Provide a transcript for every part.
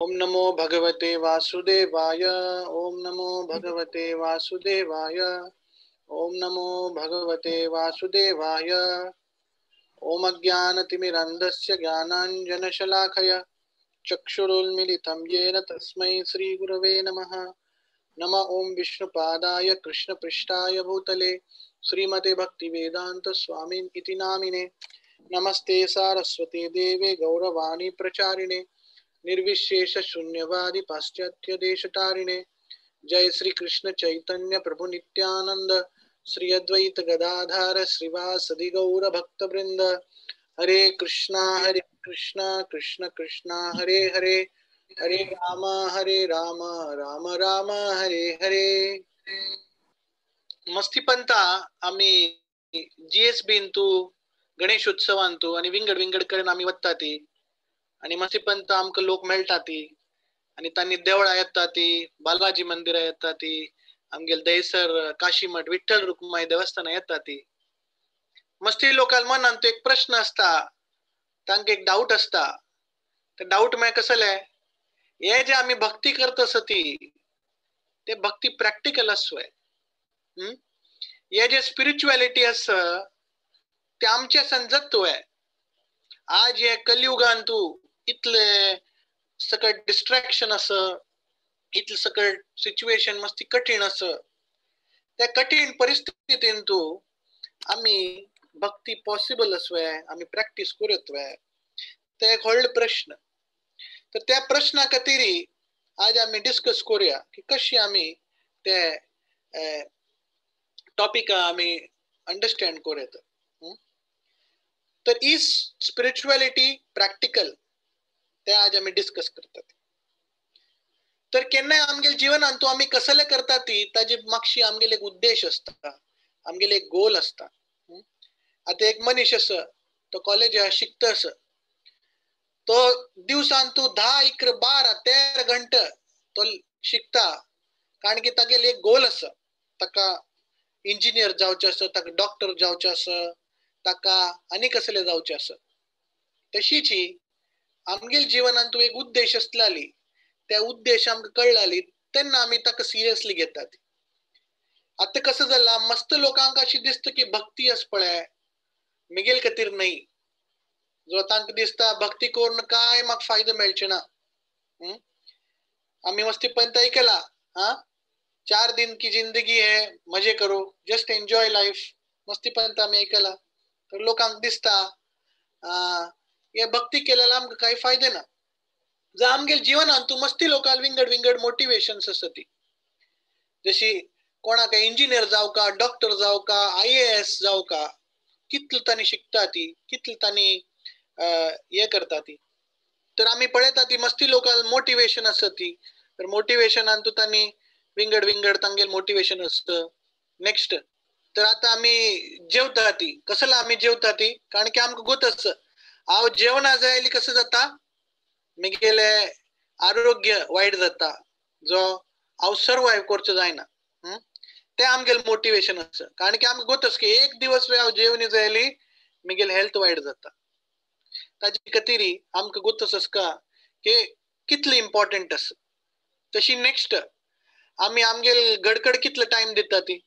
ओम नमो भगवते वासुदेवाय। ओम नमो भगवते वासुदेवाय। ओम नमो भगवते वासुदेवाय। ओम अज्ञानतिमिरन्धस्य ज्ञानाञ्जनशलाकया चक्षुरुन्मीलितं येन तस्मै श्रीगुरवे नमः। नम ओम विष्णुपादाय कृष्णपृष्ठाय भूतले श्रीमते भक्तिवेदांत स्वामिन् इति नामिने। नमस्ते सारस्वते देवे गौरवाणी प्रचारिणे निर्विशेष शून्यवादी पाश्चात्य देशतारिणे। जय श्री कृष्ण चैतन्य प्रभु नित्यानंद श्री अद्वैत गदाधार श्रीवासदि गौर भक्त वृंद। हरे कृष्णा कृष्ण कृष्णा हरे हरे, हरे राम राम राम हरे हरे। मस्तीपंता आम्ही जीएसबीन तू गणेश उत्सवांतू आणि विंगड विंगड कडेन आमी वता ती आणि मस्तीपंत आमकां लोक मेळटा ती आणि तांणी देवळां येता ती, बालाजी मंदिरां येता ती, आमगेले दहीसर काशीमठ विठ्ठल रुक्माई देवस्थानां येता ती। मस्ती लोकांक मनान तो एक प्रश्न आसता, तांकां एक डावट आसता। ते डावट म्हळ्यार कसले, हे जे आमी भक्ती करता आसा ती ते भक्ती प्रॅक्टिकल आसवय, हे जे स्पिरिच्युएलिटी आसा ते आमच्या संजत्व। आज हे कलियुगान तू इतले सकट डिस्ट्रॅक्शन आसा, इतले सकट सिच्युएशन मस्ती कठीण आसा, त्या कठीण परिस्थितीन तू आमी भक्ती पॉसिबल आसवय, आमी प्रॅक्टीस करूत वय, ते एक व्हडलो प्रश्न। तर त्या प्रश्ना खातीर आज आमी डिस्कस करूया की कशी आमी ते टॉपिक आमी अंडरस्टँड करूं येता। तर is spirituality practical ते आज आमी डिस्कस करतात। तर केन्नाय आमगेले जिवनान तूं आमी कसले करता ती ताजी मागशी आमगेले एक उद्देश आसता, आमगेले एक गोल आसता। आतां एक मनीस आसा, तो कॉलेजाक शिकता आसा, तो दिवसान तूं 10, 11, 12, 13 घंटे तो शिकता, कारण की तागेले एक गोल आसा, ताका इंजिनियर जावचें आसा, ताका डॉक्टर जावचें आसा, ताका आनी कसले जावचें आसा। तशीच आमगेले जिवनान तूं एक उद्देश आसताली, त्या उद्देश आमकां कळ्ळाली तेन्ना आमी ताका सिरियसली घेतात। आतां कसं जालां, मस्त लोकांक अशें दिसता की भक्ती आसा पळय मेगेले खातीर न्हय, जो तांकां दिसता भक्ती करून काय म्हाका फायदो मेळचो ना। आमी मस्ती पंत आयकला, हा 4 दिन की जिंदगी है मजे करो, जस्ट एन्जॉय लायफ, मस्ती पंत आमी आयकला। तर लोकांक दिसता हे भक्ती केल्यार आमकां कांय फायदे ना। जर आमगेले जिवनान तूं मस्ती लोकांक विंगड विंगड मोटिवेशन्स आसा ती, जशी कोणाक इंजिनियर जावका, डॉक्टर जावका, IAS जावका, कितले तांणी शिकता ती, कितले तांणी हे करता ती। तर आमी पळयता ती मस्ती लोकांक मोटिवेशन आसा ती, तर मोटिवेशनान तूं तांणी विंगड विंगड तांगेले मोटिवेशन आसता। नेक्स्ट, तर आतां आमी जेवता ती, कसला आमी जेवता ती, कारण की आमकां गोत आसा हांव जेवणा जाय कसं जाता, मेगेले आरोग्य वायट जाता, जो हांव सर्वायव करचो जायना, ते आमगेले मोटिवेशन आसा, कारण की आमकां गोत आसा की एक दिवस हांव जेवणी जायली मेगेले हेल्थ वायट जाता। ताजे खातीर आमकां गोत आसा की कितले इम्पॉर्टंट आसा। तशी नेक्स्ट, आमी आमगेले गडकड कितले टायम दिता ती,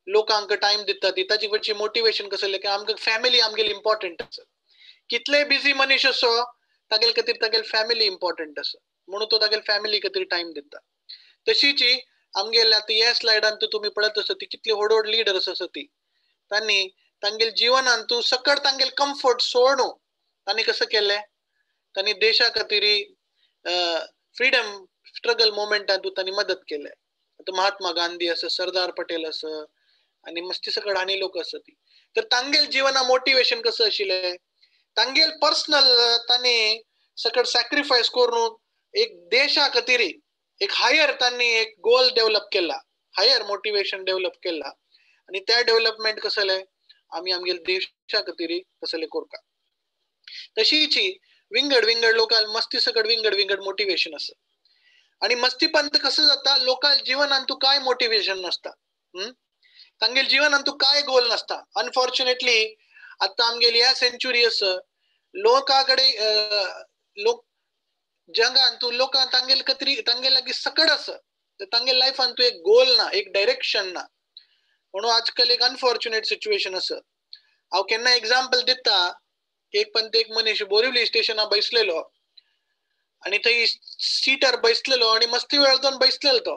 लोकांक टायम दिता ती, ताजे वरचें मोटिवेशन कसलें की आमकां फॅमिली आमगेली इम्पॉर्टंट आसा। कितलेय बिजी मनीस असो तागेले खातीर तागेली फॅमिली इम्पॉर्टंट आसा, म्हणून तो तागेले फॅमिली खातीर टायम दिता। तशीच आमगेले आतां ह्या स्लायडान तुमी पळयत आसा ती कितली व्हड व्हड लिडर्स आसा ती, तांणी तांगेले जिवनान तूं सकट तांगेले कम्फर्ट सोडून तांणी कसं केलें, तांणी देशा खातीर फ्रिडम स्ट्रगल मुवमेंटान तूं तांणी मदत केलें। आतां महात्मा गांधी आसा, सरदार पटेल आसा, आनी मस्ती सकट आनी लोक आसा ती। तर तांगेले जिवना मोटिवेशन कसं आशिल्लें, तांगेले पर्सनल तांणी सकट सॅक्रिफायस करून एक देशा खातीर एक हायर तांणी एक गोल डेव्हलप केला, हायर मोटिवेशन डेव्हलप केला, आनी त्या डेव्हलपमेंट कसलें आमी आमगेले देशा खातीर कसलें करता। तशीच विंगड विंगड लोकांक मस्ती सकट विंगड विंगड मोटिवेशन आसा। आनी मस्ती पंत कसं जाता, लोकांक जिवनान तूं काय मोटिवेशन नासता, तांगेले जिवनान तूं काय गोल नासता। अनफॉर्च्युनेटली आतां आमगेली ह्या सेंच्युरी आसा, लोका कडेन लोक जगान तूं लोकांक तांगेले खातीर तांगे लागीं सकड आसा, तर तांगे लायफान तूं एक गोल ना, एक डायरेक्शन ना. म्हणून आजकाल एक अनफॉर्च्युनेट सिच्युएशन आसा. हांव केन्ना एग्जाम्पल दिता की एक पण एक मनीस बोरिवली स्टेशनार बसलेलो आनी थंय सिटार बसलेलो आनी मस्ती वेळ जावन बसलेलो तो,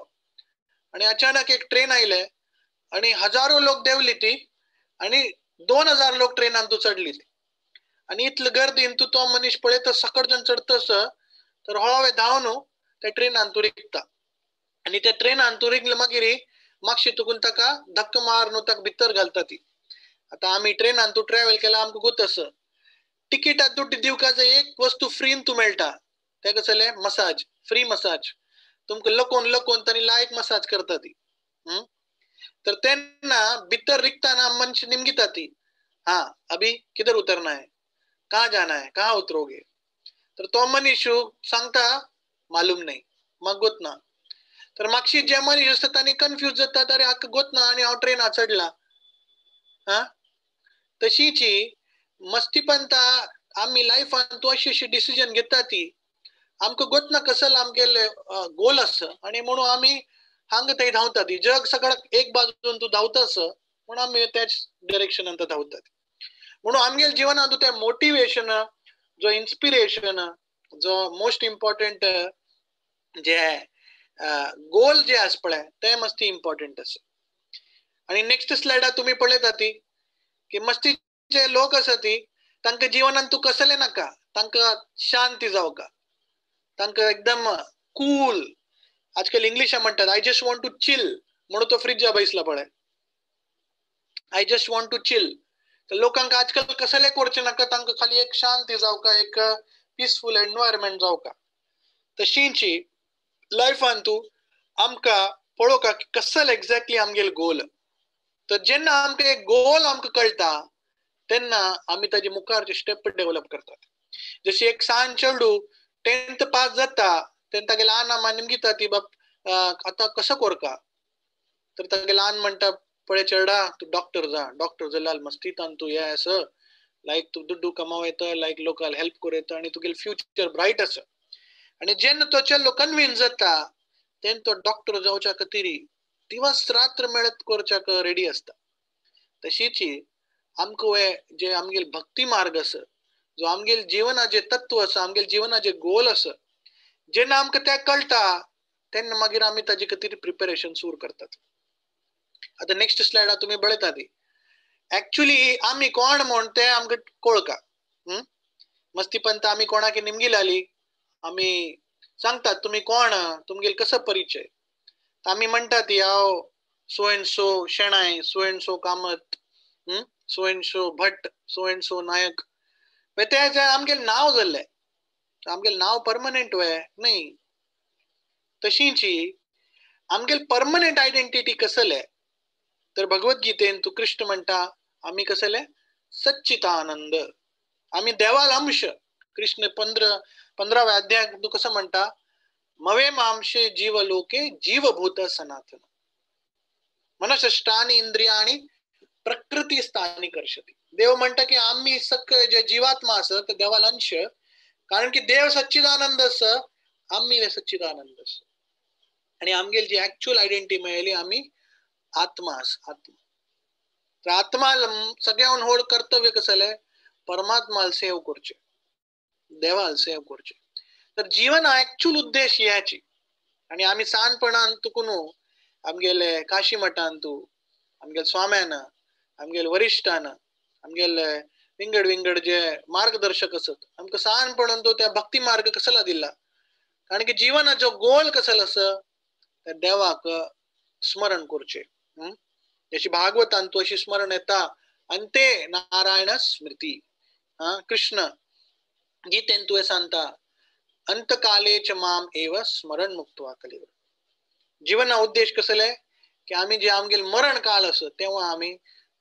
आनी अचानक एक ट्रेन आयले आनी हजारो लोक देंवली ती आनी 2000 लोक ट्रेनान तूं चडली ती. आनी इतले गर्दीन तूं तो मनीस पळयता सकट जण चडतस तर हो धांवन त्या ट्रेनान तूं रिगता आनी त्या ट्रेनान तूं रिगले मागीर मागशी तुकून ताका धक्का मारून ताका भितर घालता ती. आतां आमी ट्रेनान तूं ट्रॅवल केला आमकां गोत आसा, तिकीटाक दुड्ड दिवकाचे एक वस्तू फ्रीन तूं मेळटा, तें कसलें मसाज, फ्री मसाज. तुमकां लकोवन लकोवन तांणी लायक मसाज करता ती. तर तेन्ना भितर रिगताना मनश निमगिता ती, हाँ अभी किधर उतरना है, कहाँ जाना है, कहाँ उतरोगे. तर तो मनीस सांगता मालूम नाही, म्हाका गोत ना. तर मागशी जे मनीस आसता तांणी कन्फ्यूज जातात, अरे हाका गोत ना आनी हांव ट्रेनार चडला. हा तशीची मस्तीपंता आमी लायफान तूं अशी अशी डिसिजन घेता ती आमकां गोत ना कसल आमगेले गोल आसा आनी म्हणून आमी हांगा थंय धांवता ती. जग सगळं एक बाजून तूं धांवता आसा म्हणून आमी त्याच डिरेक्शनान धांवतात. म्हणून आमगेले जिवनांत तें मोटिवेशन, जो इन्स्पिरेशन, जो मोस्ट इम्पॉर्टंट जे गोल जे आसा पळय तें मस्ती इम्पॉर्टंट आसा. आनी नेक्स्ट स्लायडार तुमी पळयता ती की मस्तीचे लोक आसा ती तांकां जिवनांत तूं कसलें नाका, तांकां शांती जावका, तांकां एकदम कूल. आजकाल इंग्लिशा म्हणटात I just want to chill, म्हणून तो फ्रिजा बसला पळय, I just want to chill. तर लोकांक आजकाल कसलें करचें नाका, तांकां खाली एक शांती जावका, एक पिसफूल एनवायरमेंट जावका. तशींची लायफान तूं आमकां पळोवका कसल एक्झॅक्टली आमगेले गोल. तर जेन्ना आमकां एक गोल आमकां कळटा तेन्ना आमी ताजे मुखारचे स्टेप डेव्हलप करतात. जशी एक सान चेडूं 10th पास जाता तेन्ना तागे ल्हान आमा निमगिता ती, बाप आतां कसो करका. तर तागे ल्हान म्हणटा पळय चेडा तूं डॉक्टर जा, डॉक्टर जाल्यार मस्तीतान तूं हें आसा, लायक तूं दुड्डू कमाव येता, लायक लोकांक हेल्प करूं येता आनी तुगेलें फ्युचर ब्रायट आसा. आनी जेन्ना तो चेडो कन्विन्स जाता तेन्ना तो डॉक्टर जावच्या खातीर दिवस रात्र मेळत करच्याक रेडी आसता. तशीच आमकां हे जे आमगेले भक्ती मार्ग आसा, जो आमगेले जिवनाचे तत्व आसा, आमगेले जिवनाचे गोल आसा, जेन्ना आमकां तें कळटा तेन्ना मागीर आमी ताजे खातीर प्रिपेरेशन सुरू करतात. आतां नेक्स्ट स्लायडार तुमी पळयता ती एक्चुली आमी कोण म्हूण तें आमकां कळका. मस्तीपंत आमी कोणाक निमगिलाली आमी सांगतात तुमी कोण, तुमगेले कसो परिचय. आमी म्हणटात ती हांव so and so Shenoy, so and so Kamat, so and so Bhat, so and so Nayak. तें आमगेलें नांव जाल्लें, आमगेलें नांव परमनंट वे न्ही. तशींची आमगेले परमनंट आयडेंटिटी कसले तर भगवद्गीतेन तूं कृष्ण म्हणटा आमी कसले सच्चिदानंद, आमी देवाल अंश. कृष्ण 15व्या अध्यायाक तूं कसो म्हणटा, मवे मांशे जीवलोके जीवभूत सनातन मनषष्टानी इंद्रियाणी प्रकृती स्थानी कर्षती. देव म्हणटा की आमी सगळे जे जीवात्मा आसा ते देवाल अंश, कारण की देव सच्चिदानंद आसा, आमी सच्चिदानंद आसा. आनी आमगेली जी एक्चुअल आयडेंटिटी मेळ्ळी आमी आत्मा आसा, आत्मा. तर आत्मा सगळ्याहून व्हड कर्तव्य कसलें, परमात्माल सेव करचें, देवाल सेव करचें. तर जीवन एक्चुअल उद्देश ह्याची. आनी आमी ल्हानपणान तुकून आमगेले काशी मठान तूं आमगेले स्वाम्यान, आमगेले वरिश्ठान, आमगेले विंगड विंगड जे मार्गदर्शक आसत आमकां ल्हानपणान तो त्या भक्ती मार्ग कसला दिला, कारण की जिवनाचो गोल कसलो आसा त्या देवाक स्मरण करचें. जशी भागवतान तूं अशी स्मरण येता अंते नारायण स्मृती, कृष्ण गीतेन तुवें सांगता अंतकाले च माम एव स्मरण मुक्त्वा कलेवर. जिवना उद्देश कसले की आमी जे आमगेले मरण काल आसा तेव्हा आमी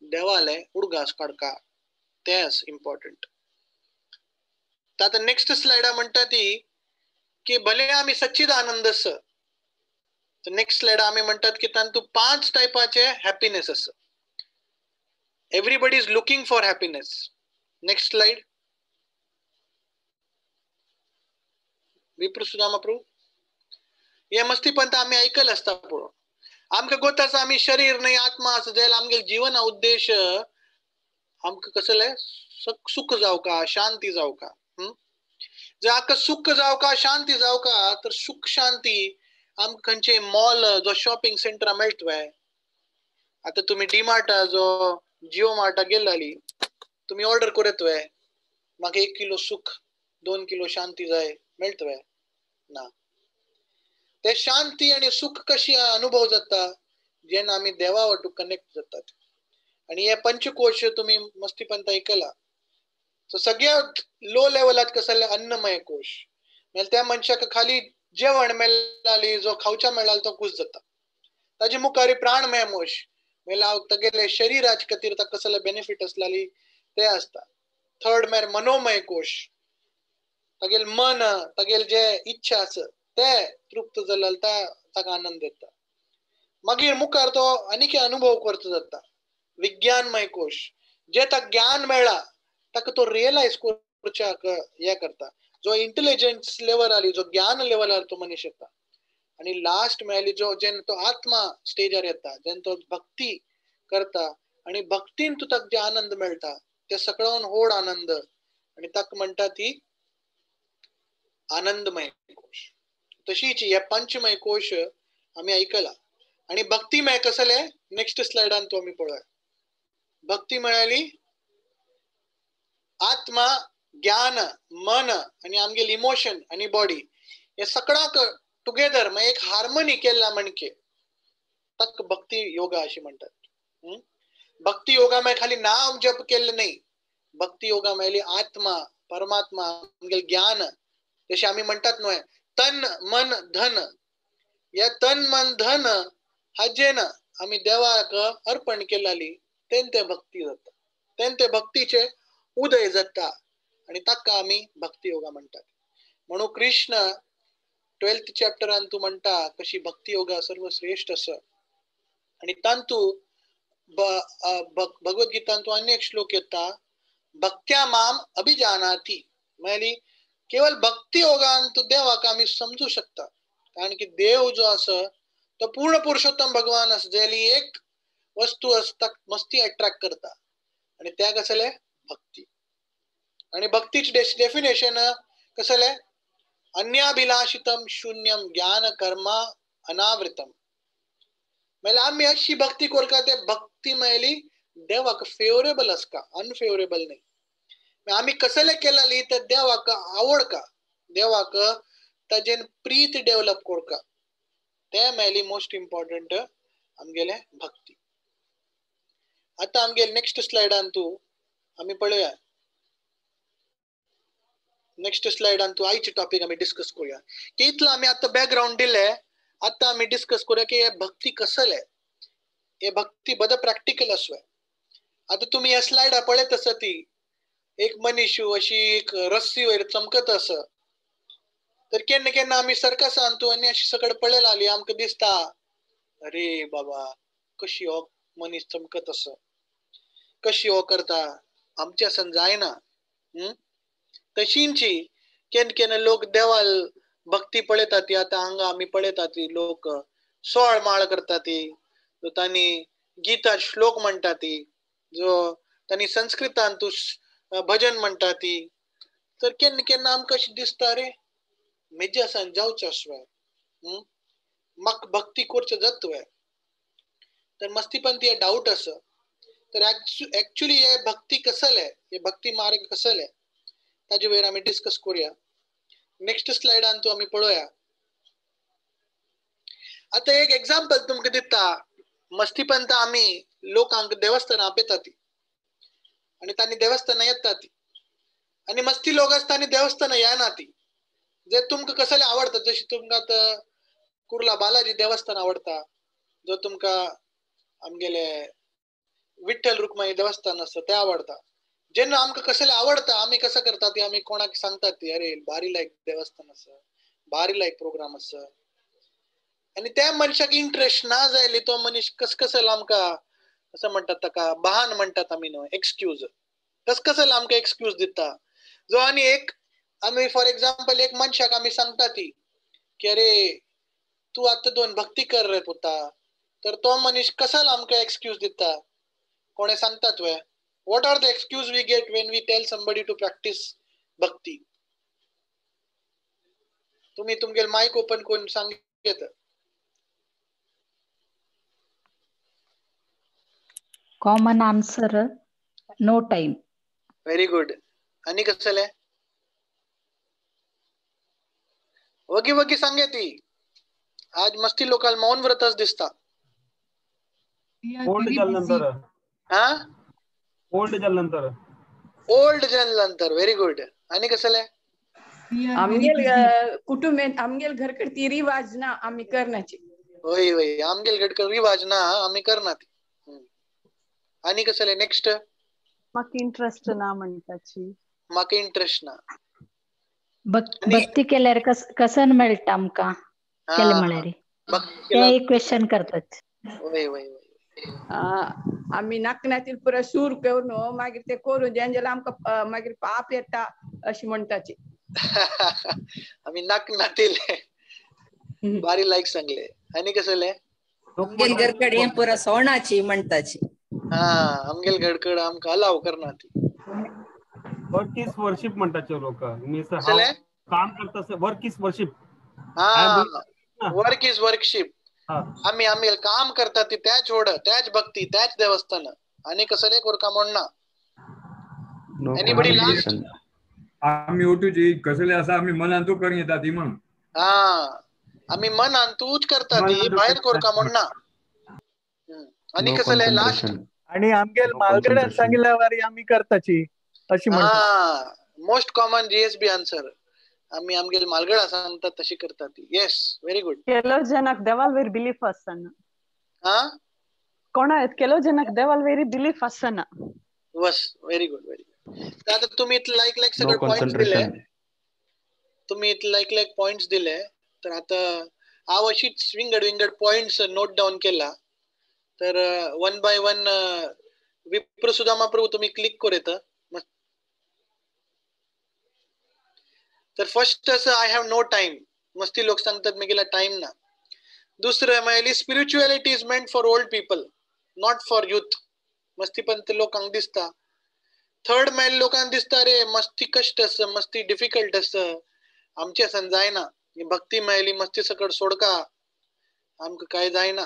देवाले उडगास काडका, तें इम्पॉर्टंट. आतां नेक्स्ट स्लायडा म्हणटा ती की भले आमी सच्चिदानंद आसा, तर नेक्स्ट स्लायडा आमी म्हणटात की तातूंत 5 टायपाचे हॅपीनेस आसा. Everybody is looking for happiness. Next slide. विप्र सुदामा प्रभू हे मस्तीपंत आम्ही ऐकल असता पळोवन आमकां गोताचा आमी शरीर न्हय आत्मा आसा जाल्यार आमगेले जिवना उद्देश आमकां कसलें सुख जावका, शांती जावका. जर आमकां सुख जावका, शांती जावका तर सुख शांती आमकां खंयचे मॉल जो शॉपिंग सेंटरा मेळटवे. आतां तुमी डीमार्टा जो जिओ मार्टा गेल्ली तुमी ऑर्डर करतवे म्हाका 1 किलो सुख 2 किलो शांती जाय, मेळटवे ना. ते शांती आनी सुख कशी अनुभव जाता जेन्ना आमी देवा वटू कनेक्ट जातात. आनी हे पंचकोश तुमी मस्तीपंत ऐकला. सो सगळ्या लो लेवलात कसले अन्नमय कोश म्हळ्यार त्या मनशाक खाली जेवण मेळ्ळाली जो खावच्या मेळ्ळा तो खूश जाता. ताजे मुखार प्राणमय मोश म्हळ्यार तागेले शरीराचे खातीर ताका कसले बेनिफीट आसलेली ते आसता. थर्ड म्हळ्यार मनोमय कोश, तागेले मन तागेले जे इच्छा आसा ते तृप्त जाल्यार ताका आनंद येता. मागीर मुखार तो आनीक अनुभव करतो जाता. विज्ञानमय कोश, जे ताका ज्ञान मेळ्ळा ताका तो रियलायज करच्याक हे करता. जो इंटेलिजन्स लेवल आली, जो ज्ञान लेवलार तो मनीस येता. आनी लास्ट मेळ्ळी जो जेन्ना तो आत्मा स्टेजार येता, जेन्ना तो भक्ती करता आनी भक्तीन तूं ताका जे आनंद मेळटा ते सगळ्यान व्हड आनंद आनी ताका म्हणटा ती आनंदमय कोश. तशीच हे पंचमय कोश आमी आयकला. आनी भक्तिमय कसले नेक्स्ट स्लायडान तो आमी पळोवया. भक्ती म्हळ्यार आत्मा, ज्ञान, मन आनी आमगेले इमोशन आनी बॉडी हे सगळ्याक टुगेदर मागीर एक हार्मनी केला म्हणके ताका भक्ती योगा अशी म्हणटात. भक्ती योगा मागीर खाली नाम जप केल्लें न्हय, भक्ती योगा म्हळ्यार आत्मा, परमात्मा, आमगेले ज्ञान. जशें आमी म्हणटात न्हय तन मन धन, हे तन मन धन हाजेन आमी देवाक अर्पण केलाली तेन ते भक्ती जाता, तेन ते भक्तीचे उदय जाता आनी ताका आमी भक्ती योगा म्हणटात. म्हणून कृष्ण 12th चॅप्टरान तूं म्हणटा कशी भक्ती योगा सर्वश्रेष्ठ आसा. आनी तांतू भगवद्गीतांतू तूं आनी एक श्लोक येता, भक्त्या माम अभिजानाती. म्हळ्यार केवल भक्ती योगान तूं देवाक आमी समजू शकता, कारण की देव जो आसा तो पूर्ण पुरुषोत्तम भगवान आसा, जाली एक वस्तू आसता मस्ती अट्रॅक्ट करता आनी त्या कसले भक्ती. आनी भक्तीची डेफिनेशन कसले अन्याभिलाषितम शून्यम ज्ञान कर्मा अनावृतम. म्हळ्यार आमी अशी भक्ती करता ते भक्ती मेळली देवाक फेवरेबल आसता, अनफेवरेबल न्हय. आमी कसले केलाली तर देवाक आवडका, देवाक ताजेन प्रीत डेव्हलप करका, ते मेळली मोस्ट इम्पॉर्टंट आमगेले भक्ती. आतां आमगेले नेक्स्ट स्लायडान तूं आमी पळोवया. नेक्स्ट स्लायडान तूं आयचे टॉपीक आमी डिस्कस करूया. की इतलो आमी आतां बॅकग्रावंड दिले, आतां आमी डिस्कस करूया की हे भक्ती कसले, हे भक्ती बद प्रॅक्टिकल आसवे. आतां तुमी ह्या स्लायडा पळयत आसा ती एक मनीस अशी एक रस्सी वयर चमकत आसा. तर केन्ना केन्ना आमी सर्कसान तूं आनी अशी सगळें पळयला आली आमकां दिसता अरे बाबा कशी हो मनीस चमकत आसा, कशी हो करता, आमच्या आसन जायना. तशींची केन्ना केन्ना लोक देवाल भक्ती पळयता ती, आतां हांगा आमी पळयता ती लोक सोळ माळ करता ती, जो तांणी गीता श्लोक म्हणटा ती, जो तांणी संस्कृतान तूं भजन म्हणटा ती. तर केन्ना केन्ना आमकां अशें दिसता रे म्हज्या आसान जावचें आसवे, म्हाका भक्ती करचें जातवे. तर मस्तीपण ती डावट आसा. तर एक्चुअली हे भक्ती कसले, हे भक्ती मार्ग कसले ताजे वयर आमी डिस्कस करूया. नेक्स्ट स्लायडान तूं आमी पळोवया. आतां एक एग्जाम्पल तुमकां दिता. मस्तीपंत आमी लोकांक देवस्थानां आपयता ती आनी तांणी देवस्थानां येता ती आनी मस्ती लोक आसता आनी देवस्थानां येना ती. जे तुमकां कसले आवडटा, जशें तुमकां आतां कुर्ला बालाजी देवस्थान आवडटा, जो तुमकां आमगेले विठ्ठल रुक्माई देवस्थान आसा तें आवडटा. जेन्ना आमकां कसले आवडटा आमी कसं करता ती आमी कोणाक सांगतात ती अरे बारी लायक देवस्थान आसा, बारी लायक प्रोग्राम आसा. आनी त्या मनशाक इंट्रस्ट ना जायली तो मनीस कसकसल आमकां असं म्हणटात ताका बहान म्हणटात आमी न्हय, एक्सक्यूज. कसकसल आमकां एक्सक्यूज दिता. जो आनी एक आमी फॉर एक्झाम्पल एक मनशाक आमी सांगता ती की अरे तूं आतां दोन भक्ती कर रे पुता, तर तो मनीस कसाल आमकां एक्सक्यूज दिता? कोणे सांगता तुवें? What are the excuse we get when we tell somebody to practice bhakti? तुम्ही तुमगेल मायक ओपन करून सांगेत. Common answer, no time. Very good. आणि कसले वगी वगी सांगे ती. आज मस्ती लोकाल मौन व्रतच दिसता. ओल्ड जाल्यानंतर. हा, ओल्ड जाल्यानंतर. ओल्ड जाल्यानंतर. Very good. आणि कसले आमगेल कुटुंब आमगेल घरकडे ती रिवाज ना आम्ही करण्याची. होय होय, आमगेल घरकडे रिवाज ना आम्ही करणार. आणि कसले नेक्स्ट? माका इंटरेस्ट ना म्हणताची. माका इंटरेस्ट ना. भक्ती केल्यार कसन मेळटा आमकां केले म्हळ्यार ते एक क्वेश्चन करतात. होय होय. आम्ही नाकण्यातील पुरा सूर करून मागीर ते करून जें आमकां मागीर पाप येता अशी म्हणटाची. आम्ही नाकनातील बारी लायक सांगले. आणि कसले आमगेल घरकडे पुरा सोणाची म्हणताची. हा, आमगेल घरकडे आमकां अलाव करना ती. वर्क is worship म्हणताचे लोक. काम करता वर्क is worship. हा, वर्क is worship. आम्ही आम्ही काम करतात ती त्याच ओढ, त्याच भक्ती, त्याच देवस्थान. आणि कसले कोरका म्हणना. Anybody last? आम्ही उठूची कसले असा आम्ही मनान तू करून येतात ती म्हणून. हा, आम्ही मनान तूच करता ती, बाहेर कोरका म्हणना. आणि कसले लास्ट? आणि आमगेल मालगड्यान सांगितल्यावर आम्ही करताची अशी म्हणतात. Most common GSB answer. आम्ही आमगेल मालगडा सांगतात तशी करतात. Yes, very good. केलो जनाक देवाल वेर बिलीफ आसना. हा, कोणा केलो जनाक देवाल वेरी बिलीफ आसना. बस, व्हेरी गुड व्हेरी गुड. आता तुम्ही इथं लाईक लाईक सगळे पॉइंट्स दिले, तुम्ही इथं लाईक लाईक पॉइंट्स दिले, तर आता हांव अशीच विंगड विंगड पॉइंट्स नोट डावन केला. तर वन बाय वन विप्र सुदामा प्रभू तुम्ही क्लिक करू येतं. तर फर्स्ट असं I have no time. मस्ती लोक सांगतात मी गेला टाइम ना. दुसरं म्हणजे spirituality is meant for old people, not for youth. मस्ती पण ते लोकांक दिसता. थर्ड म्हणजे लोकांक दिसता रे मस्ती कष्ट असं, मस्ती डिफिकल्ट असं, आमच्या सन जायना भक्ती मेळली मस्ती सकट सोडका आमकां काय जायना.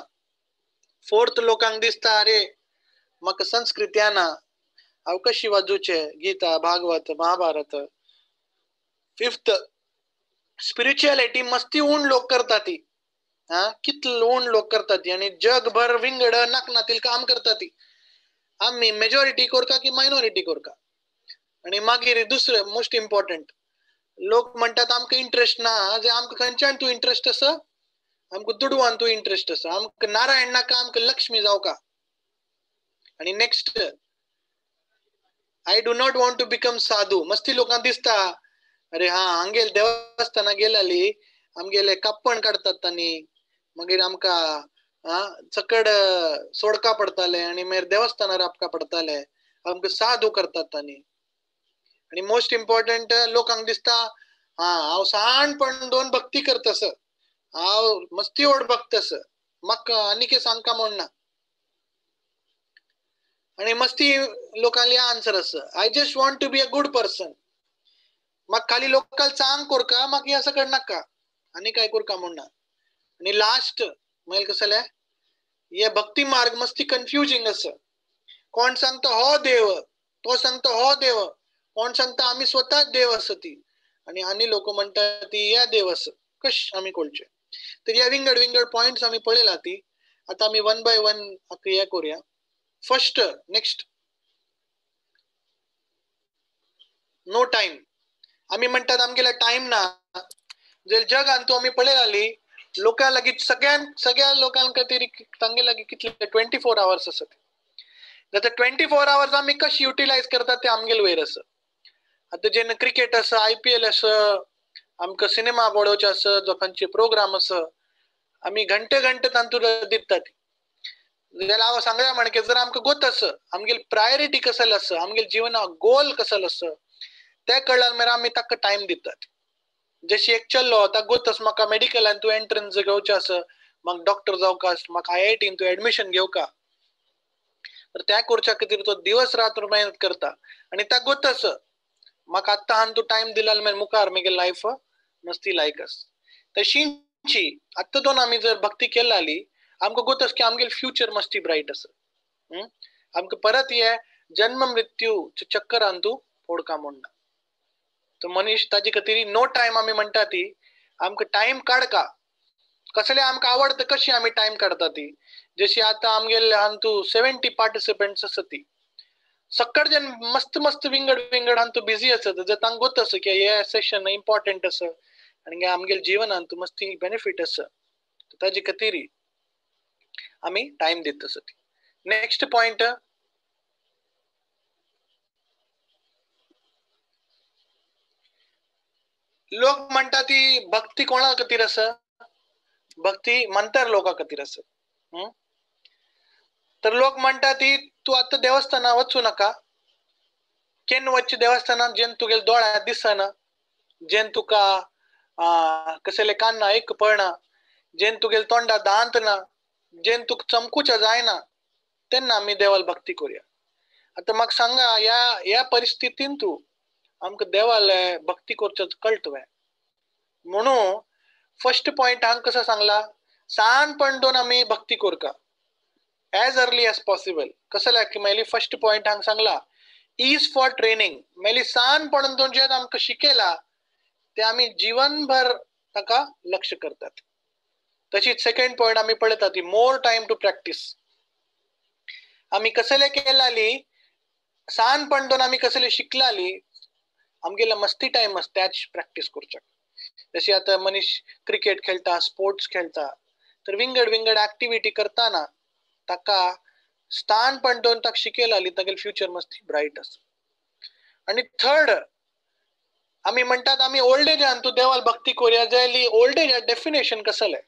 फोर्थ लोकांक दिसता अरे म्हाका संस्कृती ना, हांव कशी वाजूचे गीता भागवत महाभारत. फिफ्थ स्पिरिच्युअलिटी मस्ती ऊन लोक करता ती. हा, कितलं ऊन लोक करता ती आणि जगभर विंगड नाकनातील काम करता ती. आम्ही मेजॉरिटी कोरका की मायनॉरिटी कोरका. आणि मागीर दुसरं मोस्ट इम्पॉर्टंट लोक म्हणतात आमकां इंट्रस्ट ना, जे आमकां खंयच्यान तूं इंट्रस्ट आसा, आमकां दुडवान तूं इंट्रस्ट आसा, आमकां नारायण नाका, आमकां लक्ष्मी जावका. आणि next I do not want to become sadhu. मस्ती लोकांक दिसता अरे हा आमगेल देवस्थाना गेल्याली आमगेले काप्पण काडतात तांणी, मागीर आमकां चकड सोडका पडताले आणि मागीर देवस्थानार आपका पडताले, आमकां साधू करतात तांणी. आणि मोस्ट इम्पॉर्टंट लोकांक दिसता हा हांव साणपण दोन भक्ती करतस, हांव मस्ती ओड भक्तस, म्हाका आनी सांगका म्हण ना. आणि मस्ती लोकांली आन्सर आसा I just want to be a good person. म्हाका खाली लोकांक चांग कोरका, म्हाका ह्या सकड नाका आनी काय कोरका म्हण ना. आणि लास्ट मागीर कसं जालें हे भक्ती मार्ग मस्ती कन्फ्युजींग आसा. कोण सांगता हो देव, तो सांगता हो देव, कोण सांगता आम्ही स्वतःच देव आसा ती, आणि आनी लोक म्हणटात ती या देव आसा. कश आमी कळचे. तर या विंगड विंगड पॉइंट्स आमी पळयला ती. आतां आमी वन बाय वन हे करूया. First next no time. आमी म्हणटात आमगेला टायम ना. जर जगान तूं आमी पळयली लोकां लागीं सगळ्या लोकां खातीर तांगे लागीं कितले 24 आवर्स आसात. जाल्यार 24 आवर्स आमी कशें युटिलायज करतात ते आमगेल वयर आसा. आतां जेन्ना क्रिकेट आसा, IPL आसा, आमकां सिनेमा पळोवचे आसा, लोकांचे प्रोग्राम आसा, आमी घंटे घंटे तांतूर दितात. जाल्यार हांव सांगया म्हणके जर आमकां गोत आसा आमगेल प्रायोरिटी कसल आसा, आमगेल जिवना गोल कसल आसा, ते कळ्ळ्यार मागीर आमी ताका टायम दितात. जशी एक चल्लो ताका गोतस म्हाका मेडिकलान तूं एंट्रन्स घेवचें आसा, म्हाका डॉक्टर जावका, म्हाका IIT तूं एडमिशन घेवका, तर त्या करच्या खातीर तो दिवस रात्र मेहनत करता आनी ताका गोतस म्हाका आत्तां हान तूं टायम दिला मागीर मुखार मागीर लायफ मस्ती लायक आसा. तशींची आत्तां दोन आमी जर भक्ती केली आली आमकां गोतस की आमगेले फ्युचर मस्ती ब्रायट आसा. आमकां परत हे जन्म मृत्यू चक्करान तूं फोडका म्हणना. तो मनीस ताजे खातीर नो टायम आमी म्हणटा ती आमकां टायम काडका. कसले आमकां आवडटा कशी आमी टायम काडटा ती. जशी आतां आमगेले हांतू 70 पार्टिसिपंट्स आसा ती सक्कड जन मस्त मस्त विंगड विंगड हांतू बिजी आसत. जर तांकां गोत आसा की हे सेशन इम्पॉर्टंट आसा आनी आमगेले जिवनांत मस्ती बेनिफीट आसा, ताजे खातीर आमी टायम दित आसत. नेक्स्ट पॉयंट, लोक म्हणटा ती भक्ती कोणा खातीर आसा? भक्ती मंतर लोका खातीर आसा. तर लोक म्हणटा ती तूं आतां देवस्थाना वचूं नाका, केन्ना वचचें देवस्थानात जेन्ना तुगेले दोळ्या दिसना, जेन्ना तुका कसले कान्ना एक पळना, जेन्ना तुगेले तोंडा दांत ना, जेन्ना तुका चमकुच्या जायना, तेन्ना आमी देवाल भक्ती करुया. आतां म्हाका सांगा ह्या ह्या परिस्थितीन तूं आमकां देवाल भक्ती करचो कळटलें. म्हणून फर्स्ट पॉयंट हांगा कसो सांगला, सानपण दोन आमी भक्ती करका एज अर्ली एज पॉसिबल. कसं की मागीर फर्स्ट पॉयंट हांगा सांगला is for training. मागीर सानपण दोन जे आमकां शिकयला ते आमी जीवनभर ताका लक्ष करतात. तशीच सेकंड पॉयंट आमी पळयता ती मोर टायम टू प्रॅक्टीस. आमी कसले केलाली सानपण दोन आमी कसले शिकलाली आमगेला मस्ती टायम आसता त्याच प्रॅक्टीस करच्याक. जशी आतां मनीस क्रिकेट खेळटा, स्पोर्ट्स खेळटा, तर विंगड विंगड एक्टिविटी करताना ताका स्थानपण दोन ताका शिकयलाली तागेले फ्युचर मस्ती ब्रायट आसा. आनी थर्ड आमी म्हणटात आमी ओल्ड एजान तूं देवाल भक्ती करुया जाल्यार ओल्ड एज डेफिनेशन कसलें?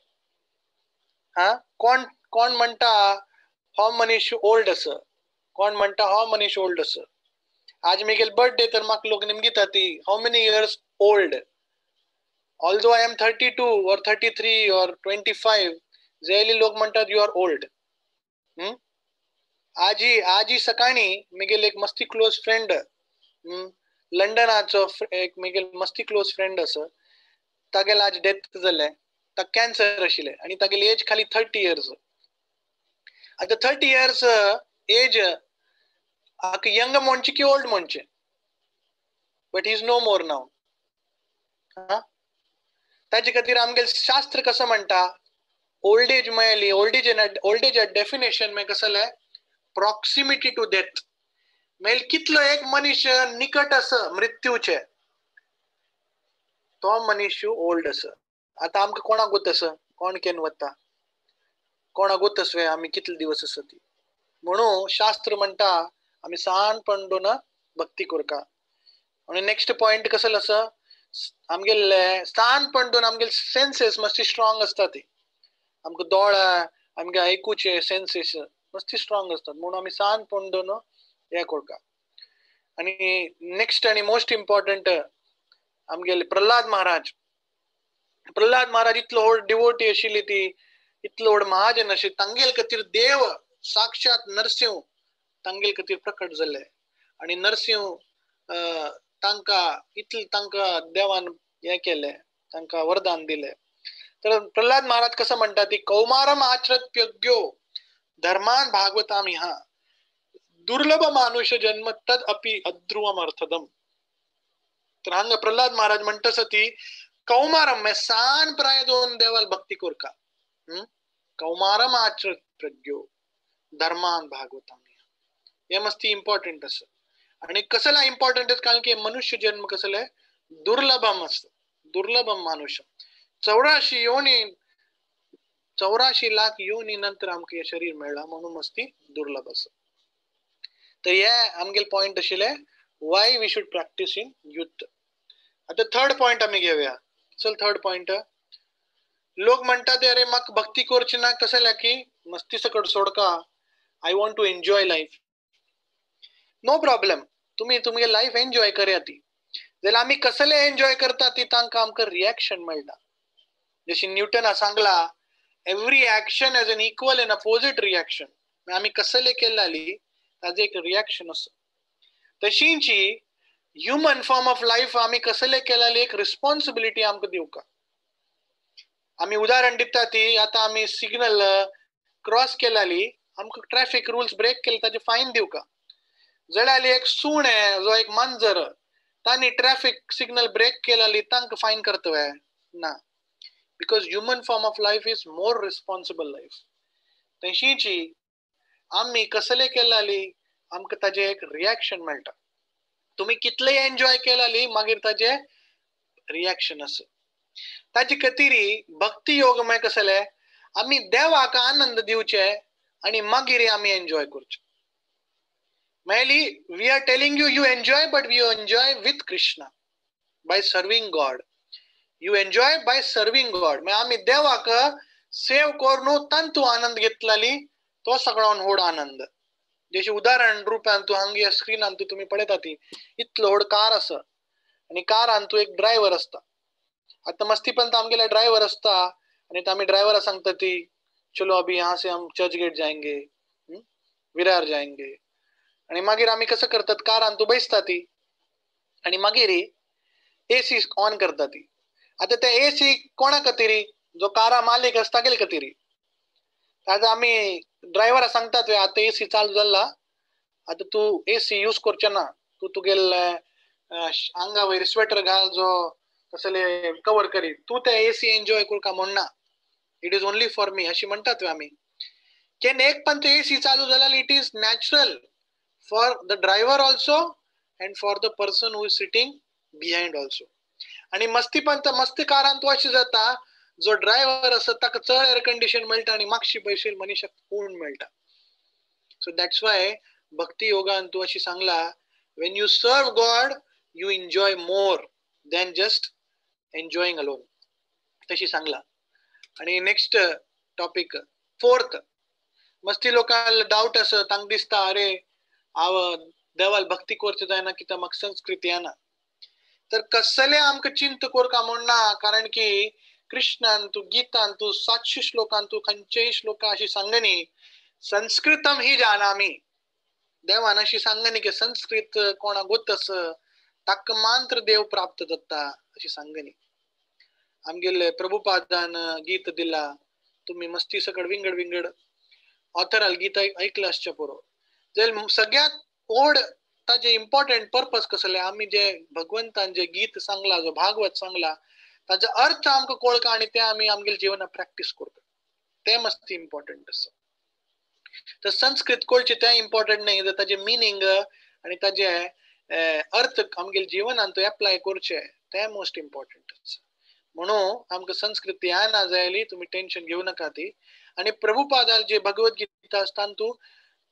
हा, कोण कोण म्हणटा हो मनीस ओल्ड आसा, कोण म्हणटा हो मनीस ओल्ड आसा. आज मेगेल बर्थडे तर म्हाका लोक निमगिता ती how many years old, although I am 32 or 33 or 25, जाल्यार लोक म्हणटात you are old. आजी आजी सकाळी मेगेल एक मस्ती क्लोज फ्रेंड लंडनाचो एक मेगेल मस्ती क्लोज फ्रेंड आसा, तागेल आज डेथ जालें, ताका कॅन्सर आशिल्लें आनी तागेली एज खाली 30 इयर्स. आतां 30 इयर्स एज हाका यंग म्हणचें की ओल्ड म्हणचें? But he is no more now. ताजे खातीर आमगेलें शास्त्र कसं म्हणटा ओल्ड एज मेळ्ळी, ओल्ड एज डेफिनेशन मागीर कसलें? Proximity to death. मागीर कितलो एक मनीस निकट आसा मृत्यूचे तो मनीस ओल्ड आसा. आतां आमकां कोणाक गोत आसा, कोण केन्ना वता, कोणाक गोत आसा आमी कितले दिवस आसा ती. म्हणून शास्त्र म्हणटा आमी सानपण दोन भक्ती करका. आनी नेक्स्ट पॉयंट कसलो आसा, आमगेले सानपण दोन आमगेले सेन्सेस मस्ती स्ट्रॉंग आसता ती. आमकां दोळा आमगे आयकुचे सेन्सेस मस्ती स्ट्रॉंग आसतात, म्हणून आमी सानपण दोन हे करका. आनी नेक्स्ट आनी मोस्ट इम्पॉर्टंट आमगेले प्रल्हाद महाराज. प्रल्हाद महाराज इतलो व्हड डिवोटी आशिल्ली ती, इतलो व्हड महाजन आशिल्ले, तांगेले खातीर देव साक्षात नरसिंह तांगेले खातीर प्रकट जाल्ले. आनी नरसिंह तांकां इतले तांकां देवान हें केलें, तांकां वरदान दिलें. तर प्रल्हाद महाराज कसं म्हणटा ती कौमारम आचरत्यो धर्मान भागवताम ह्या दुर्लभ मानुष जन्म तद अपि अध्रुवम अर्थदम. तर हांगा प्रल्हाद महाराज म्हणटा ती कौमारम मे सान प्राय दोन देवाल भक्ती करका. कौमारम आचरत प्रज्ञो धर्मान भागवताम हे मस्ती इम्पॉर्टंट आसा. आनी कसला इम्पॉर्टंट आसा कारण की मनुष्य जन्म कसले दुर्लभम आसता, दुर्लभम मानुष्य. 84 योनी 84 लाख योनी नंतर आमकां हें शरीर मेळ्ळां म्हणून मस्ती दुर्लभ आसा. तर हे आमगेले पॉयंट आशिल्ले why we should practice in youth. आतां थर्ड पॉयंट आमी घेवया. चल थर्ड पॉयंट. लोक म्हणटात ते अरे म्हाका भक्ती करची ना कसल्या की मस्ती सकट सोडका, I want to enjoy life. No problem, तुमी तुमगे लायफ एन्जॉय करया ती. जाल्यार आमी कसले एन्जॉय करता ती तांकां आमकां रिएक्शन मेळटा. जशी न्यूटना सांगला, every action has an equal and opposite reaction. आमी कसले केले जाली ताजें एक रिएक्शन आसा. तशींची ह्युमन फॉर्म ऑफ लायफ आमी कसले केले जाल्यार एक रिस्पॉन्सिबिलिटी आमकां दिवका. आमी उदाहरण दिता ती आतां आमी सिग्नल क्रॉस केले जाली आमकां ट्रॅफिक रुल्स ब्रेक केले ताजे फायन दिवका. जाल्यार एक सुणें जो एक मांजर तांणी ट्रॅफिक सिग्नल ब्रेक केले जाल्यार तांकां फायन करतले ना, because human form of life is more responsible life. तशींची आमी कसले केले जाली आमकां ताजें एक रिएक्शन मेळटा. तुमी कितलेय एन्जॉय केले जाली मागीर ताजें रिएक्शन आसा. ताजे खातीर भक्ती योग म्हळ्यार कसले आमी देवाक आनंद दिवचे आनी मागीर आमी एन्जॉय करचे. मेली we are telling you you enjoy, but you enjoy with Krishna by serving God. You enjoy by serving God. मागीर आमी देवाक सेव करून तांतू आनंद घेतली तो सगळ्यान व्हड आनंद. जशें उदाहरण रुपान तूं हांगे स्क्रिनान तूं तुमी पळयता ती इतलो व्हड कार आसा आनी कारान तूं एक ड्रायव्हर आसता. आतां मस्तीपंत आमगेले ड्रायव्हर आसता आनी आमी ड्रायव्हरा सांगता ती चलो अभी यहाँ से हम चर्च गेट जाएंगे, विरार जाएंगे. आनी मागीर आमी कसं करतात कारान तूं बसता ती आनी मागीर एसी ऑन करता ती. आतां ते एसी कोणा खातीर, जो कारा मालीक आसता तागेले खातीर. आतां आमी ड्रायव्हरा सांगतात आतां एसी चालू जाला, आतां तूं एसी यूज करचें ना, तूं तुगेले आंगा वयर स्वेटर घाल जो कसले कवर करी, तूं ते एसी एन्जॉय करका म्हण ना, it is only for me अशी म्हणटात आमी. केन्ना एक पण ते एसी चालू जाल्यार it is natural for the driver also and for the person who is sitting behind also. आनी मस्तीपंत मस्ती कारान तूं अशें जाता जो ड्रायव्हर आसा ताका चड एयर कंडिशन मेळटा आनी मागशी पयशे मनीशाक पूर्ण मेळटा. सो that's why भक्ती योगान तूं अशी सांगला, when you serve God you enjoy more than just enjoying alone, तशी सांगला. आनी नेक्स्ट टॉपिक फोर्थ, मस्ती लोकांक डावट आसा, तांकां दिसता अरे हांव देवाल भक्ती करचें जायना कित्याक म्हाका संस्कृती येना. तर कसले आमकां चिंता करका म्हूण ना, कारण की कृष्णान तूं गीतान तूं 700 श्लोकान तूं खंयचेय श्लोका अशी सांगनी संस्कृतम ही जानामी. देवान अशी सांगनी की संस्कृत कोणा गोत आसा ताका मात्र देव प्राप्त जाता अशी सांगनी. आमगेले प्रभुपादान गीत दिला, तुमी मस्ती सकड विंगड विंगड ऑथराल गीत ऐकलं आसचें पुरो. जाल्यार सगळ्यांत व्हड ताजें इम्पॉर्टंट पर्पज कसलें, आमी जे भगवंतान जे गीत सांगला जो भागवत सांगला ताजो अर्थ आमकां कळका आनी ते आमी आमगेले जिवनात प्रॅक्टीस करता, तें मस्ती इम्पॉर्टंट आसा. तर संस्कृत कळचें तें इम्पॉर्टंट न्ही, तर ताजें मिनींग आनी ताजे अर्थ आमगेले जिवनान तो एप्लाय करचें तें मोस्ट इम्पॉर्टंट आसा. म्हणून आमकां संस्कृत येना जाल्यार तुमी टेन्शन घेवं नाका ती. आनी प्रभुपादाल जे भगवद्गीता आसा तातूंत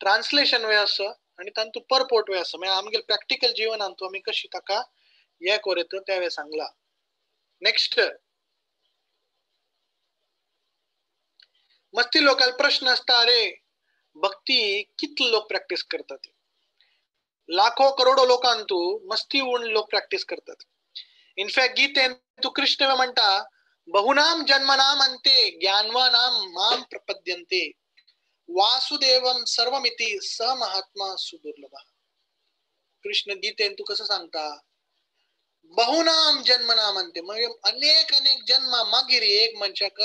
ट्रान्सलेशन वे आसा आनी तातूंत परपोर्ट वे आसा, मागीर आमगेले प्रॅक्टिकल जिवनान आमी कशी ताका हें करता तें हांवें सांगलां. नेक्स्ट, मस्ती लोकांक प्रश्न आसता अरे भक्ती कितले लोक प्रॅक्टीस करतात, लाखो करोडो लोकांतू मस्ती उण लोक प्रॅक्टीस करतात. इनफॅक्ट गीतेन तू कृष्ण म्हणटा बहुनाम जन्मनाम अंते ज्ञानवानाम माम प्रपद्यन्ते वासुदेवम सर्वमिति स महात्मा सुदुर्लभ. कृष्ण गीतेन तू कसं सांगता बहुनाम जन्मनाम अंते, म्हणजे अनेक अनेक जन्म मागीर एक मनशाक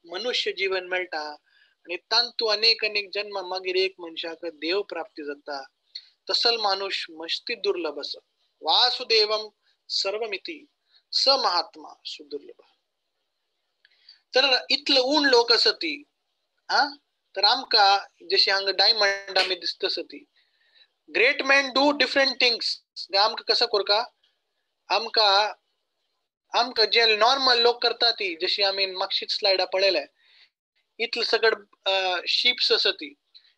मनुष्य जीवन मेळटा आनी तांतू अनेक अनेक जन्म मागीर एक मनशाक देव प्राप्ती जाता, तसल माणूस मस्ती दुर्लभ आसा. वासुदेवम सर्वमिति स महात्मा सुदुर्लभ. तर इतले ऊन लोक आसा ती हा, तर आमकां जशी हांगा डायमंड आमी दिसता आसा ती great man do different things. आमकां कसो करका, आमकां आमकां जे नॉर्मल लोक करता ती जशी आमी मागशीच स्लायडा पळयले इतले सगळ शिप्स आसा ती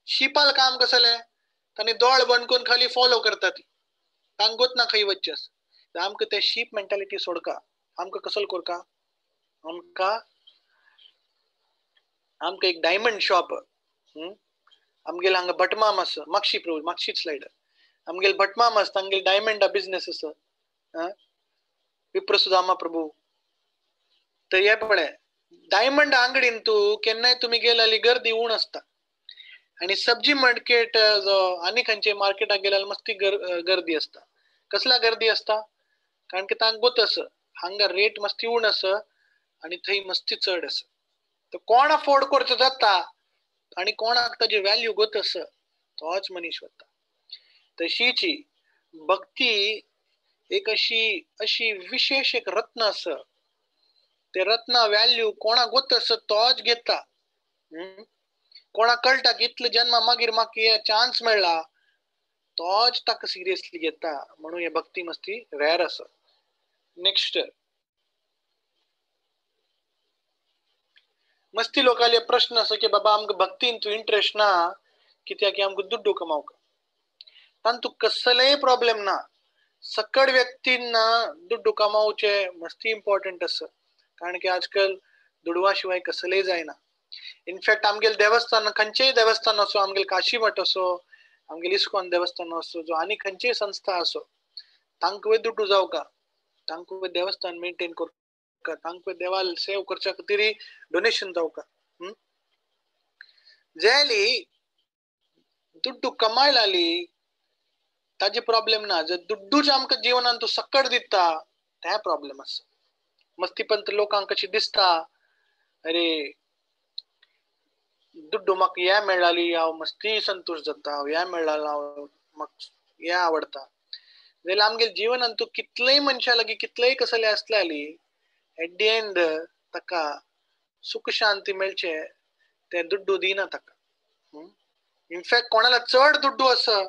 शिपाल काम कसलें, तांणी दोळ बंद करून खाली फॉलो करता ती, तांकां ना खंय वचचें आसा. आमकां ते शीप मेंटालिटी सोडका, आमकां कसल करका, आमकां आमकां एक डायमंड शॉप आमगेले हांगा भटमाम आसा, मागशी प्रभू मागशीच स्लायड, आमगेले भटमाम आसा तांगेले डायमंडा बिजनेस आसा. विप्रसुदामा प्रभू. तर हे पळय डायमंड आंगडीन तूं केन्नाय तुमी गेल्यार गर्दी उण आसता आनी सब्जी मार्केट जो आनी खंयचे मार्केटाक गेल्यार मस्ती गर्दी आसता. कसला गर्दी आसता? कारण की तांकां गोत आसा हांगा रेट मस्ती उण आसा आनी थंय मस्ती चड आसा. तर कोण अफोर्ड करचो जाता आनी कोणाक ताजी व्हॅल्यू गोत आसा तोच मनीस वता. तशीची भक्ती एक अशी अशी विशेष एक रत्न आसा. ते रत्ना व्हॅल्यू कोणाक गोत आसा तोच घेता. कोणाक कळटा की इतले जन्मा मागीर म्हाका चान्स मेळ्ळा तोच ताका सिरियसली घेता. म्हणून हे भक्ती मस्ती रेर आसा. नेक्स्ट, मस्ती लोकांले प्रश्न आसा की बाबा आमकां भक्तीन तूं इंट्रस्ट ना कित्याक की आमकां दुड्डू कमावका. तांतू कसलेय प्रॉब्लेम ना. सकड व्यक्तींना दुड्डू कमावचे मस्ती इम्पॉर्टंट आसा कारण की आजकाल दुडवा शिवाय कसलेय जायना. इनफॅक्ट आमगेले देवस्थान खंयचेय देवस्थान असो, आमगेले काशी मठ असो, आमगेले इस्कॉन देवस्थान असो, जो आनी खंयचीय संस्था असो, तांकां दुड्डू जावका, तांकां देवस्थान मेंटेन करका, तांकां देवाल सेव करच्या खातीर डोनेशन जावका. जाली दुड्डू कमायलाली ताजे प्रॉब्लेम ना. जर दुड्डूच आमकां जिवनान तूं सकट दिता ते प्रॉब्लेम आसा. मस्तीपंत लोकांक कशी दिसता अरे दुड्डू म्हाका हे मेळ्ळाली हांव मस्ती संतोश जाता, हांव हे मेळ्ळा हांव म्हाका हे आवडटा. जाल्यार आमगेले जिवनान तूं कितलेय मनशां लागीं कितलेय कसले आसल्याली एट the and ताका सुख शांती मेळचे ते दुड्डू दिना ताका. इनफॅक्ट कोणाला चड दुड्डू आसा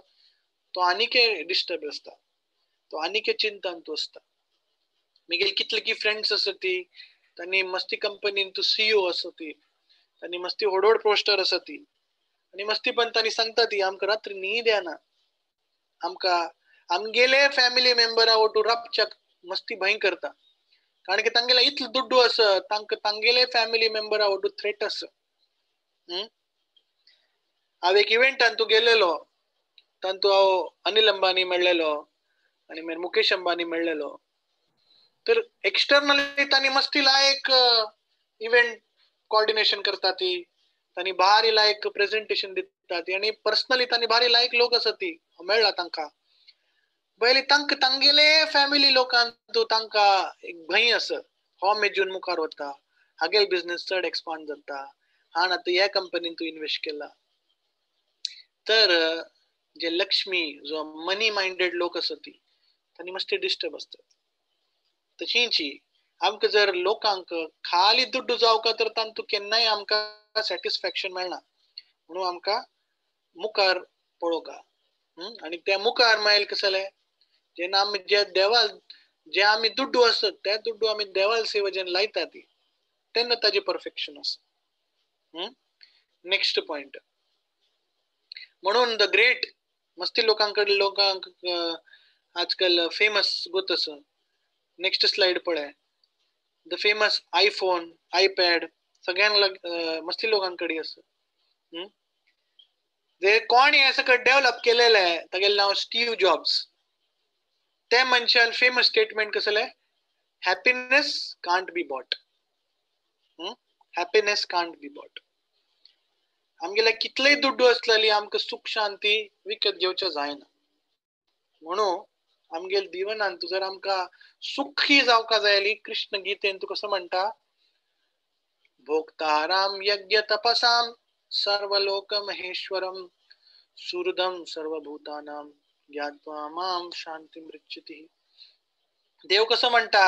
तो आनीके डिस्टर्ब आसता, तो आनीके चिंतान तूं आसता. मागीर कितले की फ्रेंड्स आसा ती तांणी मस्ती कंपनीन तूं सीईओ आसा ती, तांणी मस्ती व्हड व्हड पोस्टर आसा ती आनी मस्ती पण तांणी सांगता ती आमकां रात्री न्हीद येना, आमकां आमगेले फॅमिली मेंबरा वटू राबच्याक मस्ती भंय करता कारण की तांगेले इतलो दुड्डू आसा तांकां तांगेले फॅमिली मेंबरा वटू थ्रेट आसा. हांव एक इव्हेंटान तूं गेलेलो तांतू हांव अनिल अंबानी मेळ्ळेलो आनी मागीर मुकेश अंबानी मेळ्ळेलो. तर एक्सटर्नली तांणी मस्ती लायक इव्हेंट कॉर्डिनेशन करता ती, तांणी भारी लायक प्रेझेंटेशन दिता ती आनी पर्सनली तांणी भारी लायक लोक आसा ती मेळ्ळा तांकां. पयलीं तांकां तांगेले फॅमिली लोकांक तांकां एक भंय आसा हो मेजून मुखार वता, हागेल बिजनेस चड एक्सपांड जाता, हाण आतां ह्या कंपनीन तूं इन्वेस्ट केला. तर जे लक्ष्मी जो मनी मायंडेड लोक आसा ती तांणी मस्ती डिस्टर्ब आसतात. तशींची आमकां जर लोकांक खाली दुड्डू जावका तर तांतू केन्नाय आमकां सॅटिस्फॅक्शन मेळना. म्हणून आमकां मुखार पळोवका आनी त्या मुखार मागीर कसलें जेन्ना आमी जे देवाल जे आमी दुड्डू आसत त्या दुड्डू आमी देवाल सेवा जेन्ना लायता ती तेन्ना ताजें परफेक्शन आसा. नेक्स्ट पॉयंट, म्हणून the great मस्ती लोकांकडे लोकांक आजकाल फेमस गोत आसा. नेक्स्ट स्लायड पळय, the famous iPhone iPad सगळ्यांक मस्ती लोकांकडे आसा. जे कोण हे सगळं डेव्हलप केलेले तागेलें नांव स्टीव जॉब्स. ते मनशान फेमस स्टेटमेंट कसलें, happiness can't be bought. Happiness can't be bought. आमगेले कितलेय दुड्डू आसलेली आमकां सुख शांती विकत घेवचें जायना. म्हणून आमगेले जिवनान तूं जर आमकां सुखी जावका जाय जाल्यार कृष्ण गीतेन तूं कसो म्हणटा, भोक्ताराम यज्ञ तपसाम सर्वलोक महेश्वरम सुहृदम सर्वभूतानाम ज्ञात्वा मां शांतिम ऋच्छति. देव कसो म्हणटा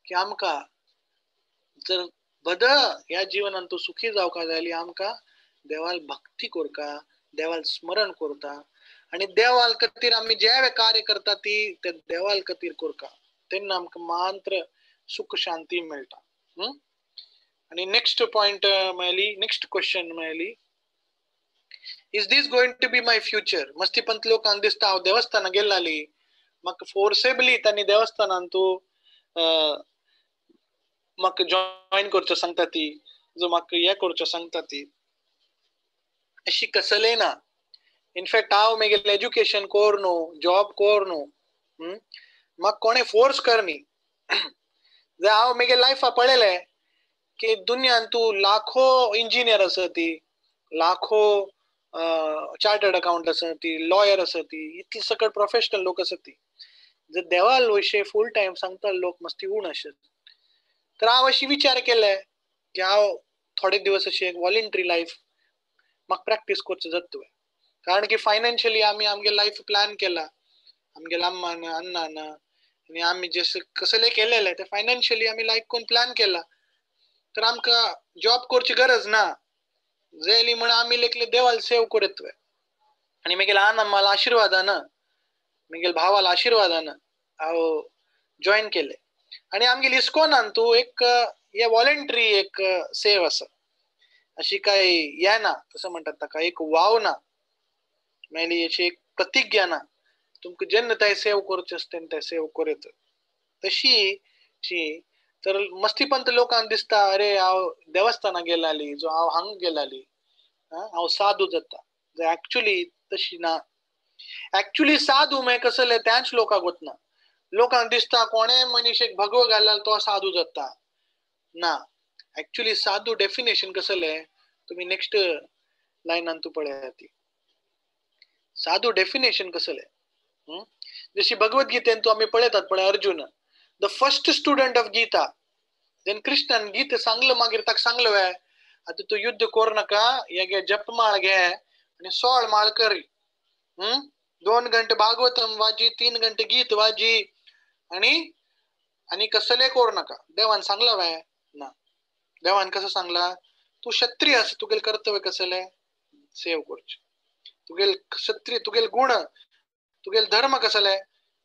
की आमकां जर बद ह्या जिवनान तूं सुखी जावका जाय जाल्यार आमकां देवाल भक्ती करका, देवाल स्मरण करता आनी देवाल खातीर आमी जे कार्य करता ती ते देवाल खातीर करका तेन्ना आमकां मात्र सुख शांती मेळटा. आनी नेक्स्ट पॉयंट मेळ्ळी, नेक्स्ट क्वेश्चन मेळ्ळी, is this going to be my future. मस्ती पंत लोकांक दिसता हांव देवस्थानां गेल्ली म्हाका फोर्सेबली तांणी देवस्थानान तूं म्हाका जॉयन करचो सांगता ती, जो म्हाका हें करचो सांगता ती, अशी कसलें ना. इनफॅक्ट हांव मागीर एज्युकेशन कोर न्हू, जॉब कोर न्हू, म्हाका कोणे फोर्स कर न्ही. हांव म्हगे लायफा पळयलें की दुनियान तूं लाखो इंजिनियर आसा ती, लाखो चार्टर्ड अकाउंट आसा ती, लॉयर आसा ती, इतले सकट प्रोफेशनल लोक आसा ती. जर देवाल विशय फूल टायम सांगता लोक मस्ती उण आसत. तर हांव अशी विचार केले की हांव थोडे दिवस अशी एक वॉलंटरी लायफ म्हाका प्रॅक्टीस करचो जाता तुवें. कारण की फायनान्शियली आमी आमगे लायफ प्लॅन केला, आमगे अम्मान अण्णान आनी आमी जे कसले केलेले ते फायनान्शियली आमी लायक करून प्लॅन केला. तर आमकां जॉब करची गरज ना जाली म्हण आमी लेखले देवाल सेव करत तुवें. आनी मागीर अण्णामाला आशिर्वादान, मागीर भावाला आशिर्वादान हांव जॉयन केले. आनी आमगेली इस्कॉनान तूं एक हे वॉलंटरी एक सेव आसा, अशी काय हे ना, कसं म्हणटात ताका, एक वाव ना, मेली याची एक प्रतिज्ञा ना, तुमकां जेन्ना ते सेव करचे आसता तेन्ना ते सेव करत तशी शी. तर मस्तीपंत लोकांक दिसता अरे हांव देवस्थाना गेलाली, जो हांव हांग गेलाली, हांव साधू जाता. एक्चुली तशी ना. एक्चुली साधू म्हळ्यार कसले त्याच लोकांक वतना लोकांक दिसता कोणे मनीस एक भगवो घालला तो साधू जाता ना. एक्चुली साधू डेफिनेशन कसले तुमी नेक्स्ट लायनान तूं पळयात ती साधू डेफिनेशन कसले. जशी भगवद्गीतेन तूं आमी पळयतात पळय Arjun the first student of Gita, जेन्ना कृष्णान गीता सांगलो मागीर ताका सांगलो वे आतां तूं युद्ध कर नाका, हे घे जपमाळ घे आनी 16 माळ कर, 2 घंटे भागवतम वाजी, 3 घंटे गीत वाजी, आनी आनी कसले कर नाका. देवान सांगला वे ना. देवान कसं सांगला, तूं क्षत्रिय आसा, तुगेले कर्तव्य कसले सेव करचें, तुगेल क्षत्रिय तुगेल गुण तुगेल धर्म कसले,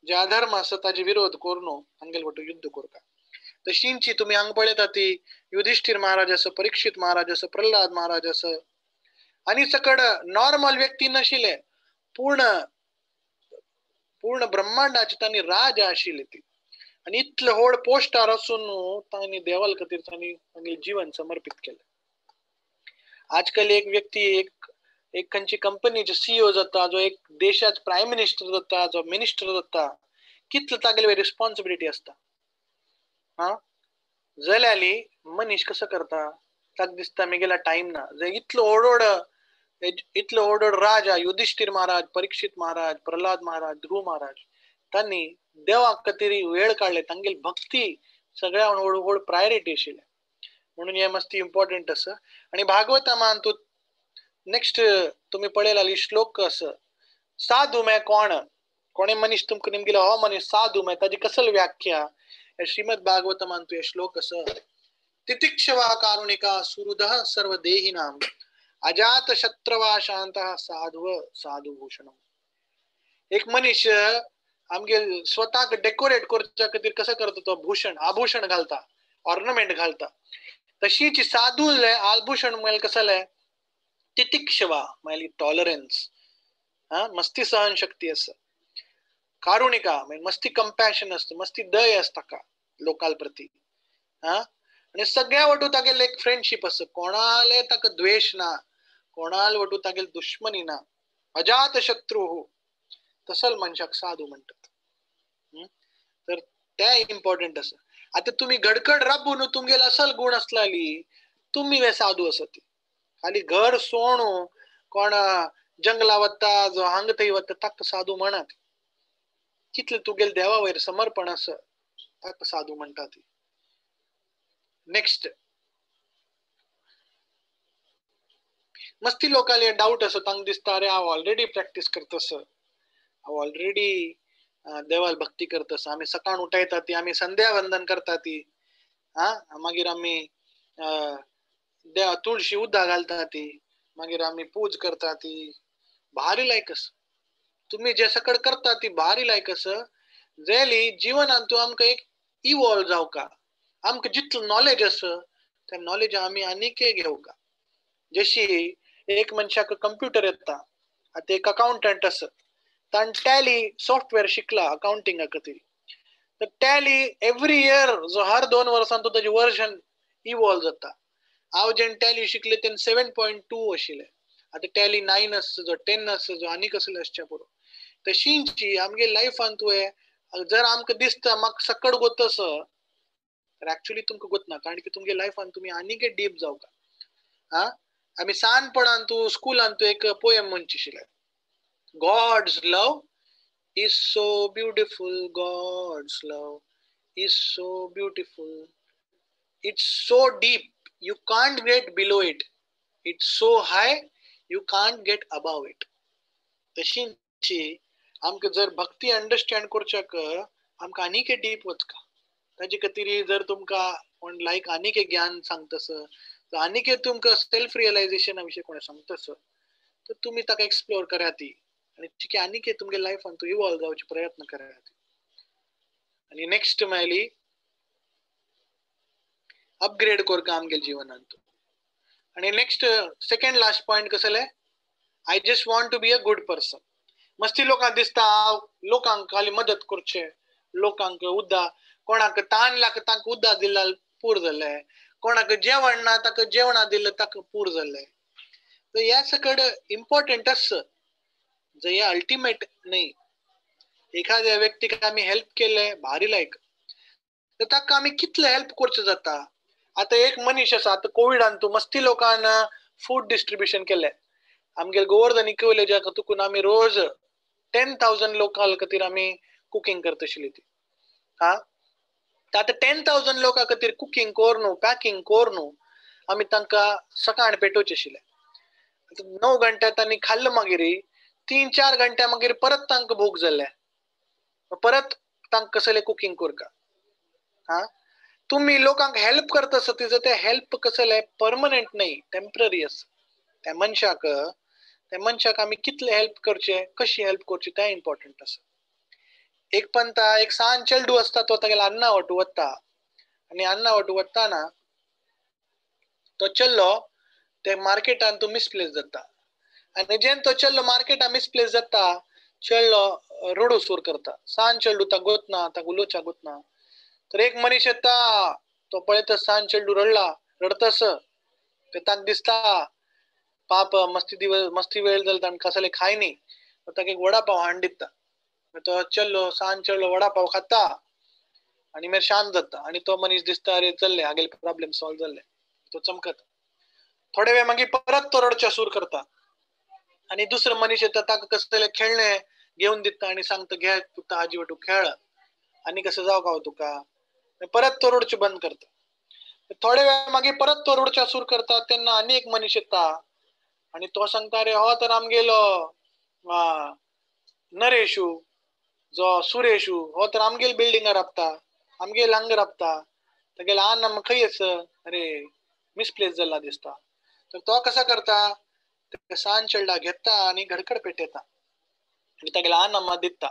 जे अधर्म आसा ताजे विरोध करून हांगेल वटू युद्ध करता. तशींची तुमी हांगा पळयता ती युधिष्ठिर महाराज आसा, परीक्षित महाराज आसा, प्रल्हाद महाराज आसा, आनी सकड नॉर्मल व्यक्ती नाशिल्ले, पूर्ण पूर्ण ब्रह्मांडाचे तांणी राजा आशिल्ले ती. आनी इतले व्हड पोस्टार आसून तांणी देवाल खातीर तांणी तांगेलें जीवन समर्पित केलें. आजकाल एक व्यक्ती एक एक खंयची कंपनीचो सीईओ जाता, जो एक देशाचो प्रायम मिनिस्टर जाता, जो मिनिस्टर जाता, कितलो तागेली रिस्पॉन्सिबिलिटी आसता. हा जाल्यार मनीस कसो करता, ताका दिसता मेगेला टायम ना. जे इतलो व्हड इतलो व्हड राजा युधिष्ठिर महाराज, परीक्षित महाराज, प्रल्हाद महाराज, ध्रुव महाराज, तांणी देवा खातीर वेळ काडले, तांगेली भक्ती सगळ्या व्हड व्हड प्रायोरिटी आशिल्ली. म्हणून हे मस्ती इम्पॉर्टंट आसा. आनी भागवतामान तूं नेक्स्ट तुमी पळयला श्लोक आसा, साधू मे कोण, कोणे मनीस तुमकां निमगिलो हो मनीस साधू मे, ताजी कसल व्याख्या श्रीमद भागवतमान तूं हे श्लोक आसा. तितिक्षवा कारुणिका सुहृदः सर्व देहिनाम अजात शत्रवा शांतः साधुव साधुभूषणम. एक मनीस आमगे स्वताक डेकोरेट करच्या खातीर कसो करता तो, भूषण आभूषण घालता, ऑर्नामेंट घालता. तशीच साधू आभूषण म्हळ्यार कसले, तितिक्षवा म्हळ्यार टॉलरन्स, हा मस्ती सहन शक्ती आसा, कारुणिका म्हणजे मस्ती कंपॅशन आसता, मस्ती दय आसता ताका लोकां प्रती, हा आनी सगळ्या वटू तागेले एक फ्रेंडशीप आसा, कोणाले ताका द्वेश ना, कोणाले वटू तागेले दुश्मनी ना, अजात शत्रू तसल मनशाक साधू म्हणटात. तर ते इम्पॉर्टंट आसा. आतां तुमी घडकड राबून तुमगेले असल गुण आसलाली तुमी वे साधू आसत. खाली घर सोणू कोण जंगला वता, जो हांग थंय वता ताका साधू म्हणात. कितले तुगेले देवा वयर समर्पण आसा ताका साधू म्हणटात. नेक्स्ट मस्ती लोकांले डावट आसा, तांकां दिसता अरे हांव ऑलरेडी प्रॅक्टीस करतस, हांव ऑलरेडी देवाल भक्ती करतस, आमी सकाळ उठायता ती, आमी संध्या वंदन करता ती, हा मागीर आमी देवा तुळशी उदक घालता ती, मागीर आमी पूज करता ती, भारी लायक आसा. तुमी जे सकड करता ती भारी लायक आसा. जाली जिवनान तूं आमकां एक इवॉल्व जावका, आमकां जितलो नॉलेज आसा त्या नॉलेज आमी आनीक घेवका. जशी एक मनशाक कंप्युटर येता, आतां एक अकाउंटंट आसा, ताणें टॅली सॉफ्टवेअर शिकला अकाउंटिंगा खातीर, तर टॅली एवरी इयर जो हर 2 वर्सां तो ताजें वर्जन इवॉल्व जाता. हांव जेन्ना टॅली शिकले तेन्ना 7.2 आशिल्लें, आतां टॅली 9 आसता, जो 10 आसता, जो आनी कसले आसच्या पुरो. तशींची आमगे लायफान तुवें जर आमकां दिसता म्हाका सकड गोतस तर ऍक्च्युली तुमकां गोतना, कारण की तुमगे लायफान तुमी आनीक डीप जावका. हा, आमी सानपणान तूं स्कुलान तूं एक पोयम म्हणची आशिल्लें, God's love is so beautiful, God's love is so beautiful, it's so deep you can't get below it, it's so high you can't get above it. तशींची आमकां जर भक्ती अंडरस्टँड करच्याक आमकां आनीक डीप वचका. ताजे खातीर जर तुमकां कोण लायक आनीक ज्ञान सांगतस, आनीक तुमकां सेल्फ रियलायझेशना विशीं कोण सांगतस तर तुमी ताका एक्सप्लोर करात आनी चिके आनीक तुमगे लायफान तूं इवॉल्व जावचे प्रयत्न करात. आनी नेक्स्ट मेळ्ळी अपग्रेड करका आमगे जिवनांत. आनी नेक्स्ट सेकंड लास्ट पॉयंट कसले, I just want to be a good person. मस्ती लोकांक दिसता लोकांक खाली मदत करचे, लोकांक उद्दा, कोणाक तान लाग तांकां उद्दा दिला पूर जालें, कोणाक जेवण ना ताका जेवणा दिलें ताका पूर जालें. तर ह्या सकड इम्पॉर्टंट आस, जर हे अल्टिमेट न्ही. एखाद्या व्यक्तीक आमी हेल्प केले भारी लायक, तर ताका आमी कितले हेल्प करचें जाता. आतां एक मनीस आसा, आतां कोविडान तूं मस्ती लोकांक फूड डिस्ट्रिब्युशन केलें. आमगे गोवर्धन इको विलेजाक तुकून आमी रोज 10,000 लोकां खातीर आमी कुकींग करता आशिल्ली ती. हा, आतां 10,000 लोकां खातीर कुकींग करून पॅकिंग करून आमी तांकां सकाळ पेटोवचें आशिल्लें. 9 घंटे तांणी खाल्लें, मागीर 3-4 घंट्या मागीर परत तांकां भूक जालें, परत तांकां कसलें कुकींग करका. हा, तुमी लोकांक हेल्प करता आसता तिजो तें हेल्प कसलें परमनंट न्ही, टेम्पररी आसा. त्या मनशाक आमी कितले हेल्प करचे, कशी हेल्प करची तें इम्पॉर्टंट आसा. एक पंता एक सान चेडू आसता, तो तागेल्या अन्ना वाटू वता आनी अन्ना वाटू वताना तो चेडो ते मार्केटान तो मिसप्लेस जाता. आनी जेन्ना तो चेडो मार्केटान मिसप्लेस जाता, चेडो रडू सूर करता. सान चेडू ताका गोतना, ताका उलोवच्याक गोतना. तर एक मनीस येता, तो पळयता सान चेडू रडला, रडतस ते ताका दिसता पाप मस्ती दिवस मस्ती वेळ जाल ताणें कसले खाय न्ही, ताका एक वडापाव हाडून दिता. तो चेडो सान चेडो वडापाव खाता आनी मागीर शांत जाता. आनी तो मनीस दिसता अरे चल्ले हागेले प्रॉब्लेम सॉल्व जाल्ले, तो चमकता. थोडे वेळ मागीर परत तो रडच्या सूर करता आनी दुसरो मनीस येता, ताका कसले खेळणे घेवन दिता आनी सांगता घे तुका हाजी वटू खेळ आनी कसं जावं का तुका. परत तो रडचें बंद करता. थोडे वेळ मागीर परत तो रडच्या सूर करता. तेन्ना आनी एक मनीस येता आनी तो सांगता अरे हो तर आमगेलो नरेशू जो सुरेशू, हो तर आमगेल बिल्डिंगार राबता, आमगेल हांगा राबता, तागेले आन आमकां खंय आसा, अरे मिसप्लेस जाला दिसता. तर तो कसा करता, सान चेडा घेता आनी घडकड पेटयता आनी तागेले आन आमा दिता.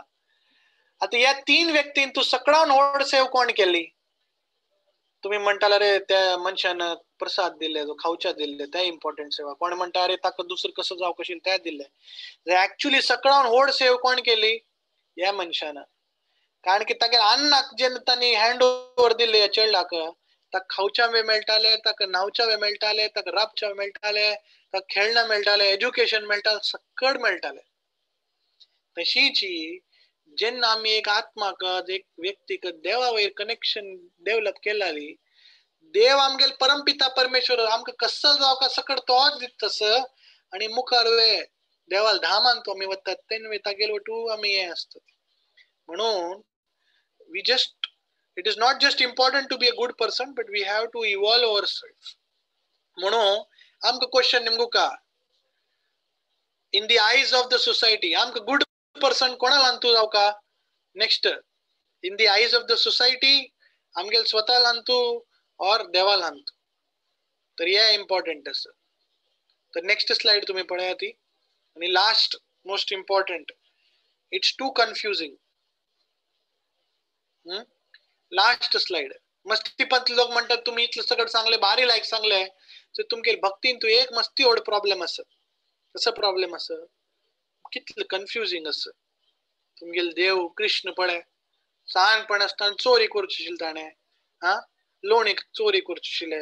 आतां ह्या 3 व्यक्तीन तूं सकडावन व्हड सेव कोण केली? तुमी म्हणटाले अरे त्या मनशान प्रसाद दिले, जो खावच्या दिल्ले, ते इम्पॉर्टंट सेवा. कोण म्हणटा अरे ताका दुसरं कसं जावं कशी ते दिले. ऍक्च्युली सकडावन व्हड सेव कोण केली? ह्या मनशान. कारण की तागेले अन्नाक जेन्ना तांणी हँड ओवर दिले ह्या चेडलाक, ताका खावच्या वे मेळटाले, ताका न्हावच्या वे मेळटाले, ताका राबच्या मेळटाले, ताका खेळणं मेळटाले, एज्युकेशन मेळटाले, सकड मेळटाले. तशीच जेन्ना आमी एक आत्माक, एक व्यक्तीक देवा वयर कनेक्शन डेव्हलप केलाली, देव आमगेले परमपिता परमेश्वर आमकां कसो जावं का सकड तोच दितस आनी मुखार वे देवाल धामान तो आमी वतात तेन्ना तागेले वटू आमी हें आसता. म्हणून we just, it is not just important to be a good person, but we have to evolve our self. म्हणून आमकां क्वेश्चन निमगू का, in the eyes of the society आमकां गुड पर्सन कोणा लांतू जावं का? Next, in the eyes of the society आमगेले स्वता लांतू और देवा लांतू. तर हे इम्पॉर्टंट आसा. तर नेक्स्ट स्लायड तुम्ही पळया ती. आणि last most important, it's too confusing. Last slide. मस्ती पंत लोक म्हणतात तुम्ही इतलं सगळं सांगले, भारी लायक सांगले, तर तुमगे भक्तीन तू एक मस्ती व्हड प्रॉब्लेम आसा. कसो प्रॉब्लेम आसा, कितलं कन्फ्युजींग आसा. तुमगेले देव कृष्ण पळय ल्हानपण आसतना चोरी करची आशिल्ली ताणें, हा लोणी चोरी करची आशिल्ले,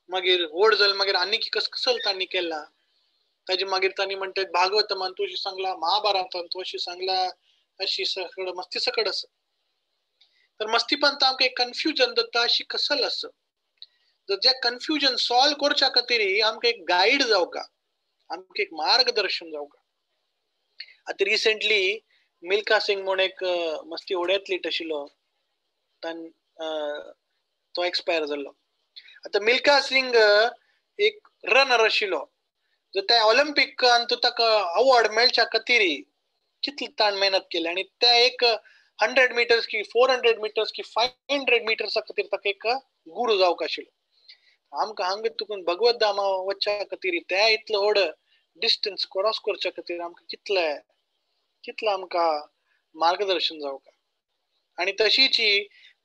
मागीर व्हड जालें मागीर आनी कस कसल तांणी केला. ताजे मागीर तांणी म्हणटात भागवतमान तूं अशी सांगला, महाभारतान तूं अशी सांगला, अशी सकड मस्ती सकड आसा. तर मस्तीपंत आमकां एक कन्फ्युजन जाता अशी कसल आसा. तर जे कन्फ्युजन सॉल्व करच्या खातीर आमकां एक गायड जावका, आमकां एक मार्गदर्शन जावका. आतां रिसेंटली मिल्खा सिंग म्हूण एक मस्ती व्हड एथलीट आशिल्लो, तो एक्सपायर जाल्लो. आतां मिल्खा सिंग एक रनर आशिल्लो, जर त्या ऑलिम्पिकान ताका अवॉर्ड मेळच्या खातीर कितली ताण मेहनत केली आनी त्या एक 100 मिटर्स की 400 मिटर्स की 500 मिटर्सा खातीर ताका एक गुरू जावंक आशिल्लो. आमकां हांगा तुकून भगवत धामा वचच्या खातीर त्या इतलो व्हड डिस्टन्स क्रॉस करच्या खातीर आमकां कितले कितलें आमकां मार्गदर्शन जावका. आनी तशीच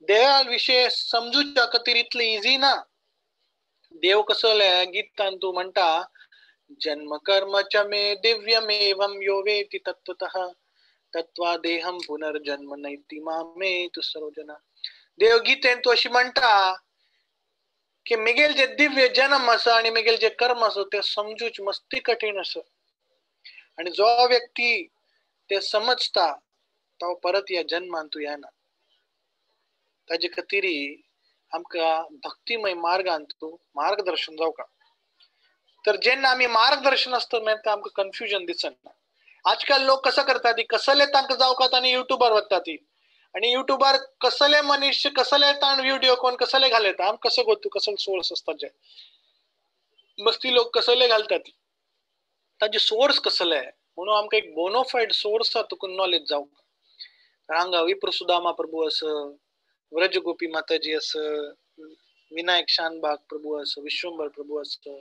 देवा विशय समजूच्या खातीर इतलें इजी ना. देव कसले गीतान तूं म्हणटा, जन्म कर्म च मे दिव्यमेवं यो वेति तत्त्वतः तत्त्वा देहं पुनर्जन्म नैति मामेतु सर्वजना. देव गीतेन तूं अशी म्हणटा की मेगेल जे दिव्य जन्म आसा आनी मेगेल जे कर्म आसा ते समजूच मस्ती कठीण आसा. आनी जो व्यक्ती ते समजता तो परत ह्या जन्मान तूं येना. ताजे खातीर आमकां भक्तिमय मार्गान तूं मार्गदर्शन जावका. तर जेन्ना आमी मार्गदर्शन आसता मागीर आमकां कन्फ्युजन दिसना. आजकाल लोक कसो करता ती कसले तांकां जावकात आनी युट्यूबार वता ती आनी युट्यूबार कसले मनीस कसले ताण व्हिडिओ कोण कसले घालयता आम कसो गोतू कसले सोर्स आसता जे मस्ती लोक कसले घालतात ताजे सोर्स कसले म्हणून आमकां एक बोनोफायड सोर्स आसा तुका नॉलेज जावंक. हांगा विप्र सुदामा प्रभू आसा, व्रज गोपी माताजी आसा, विनायक शानबाग प्रभू आसा, विश्वंभर प्रभू आसा,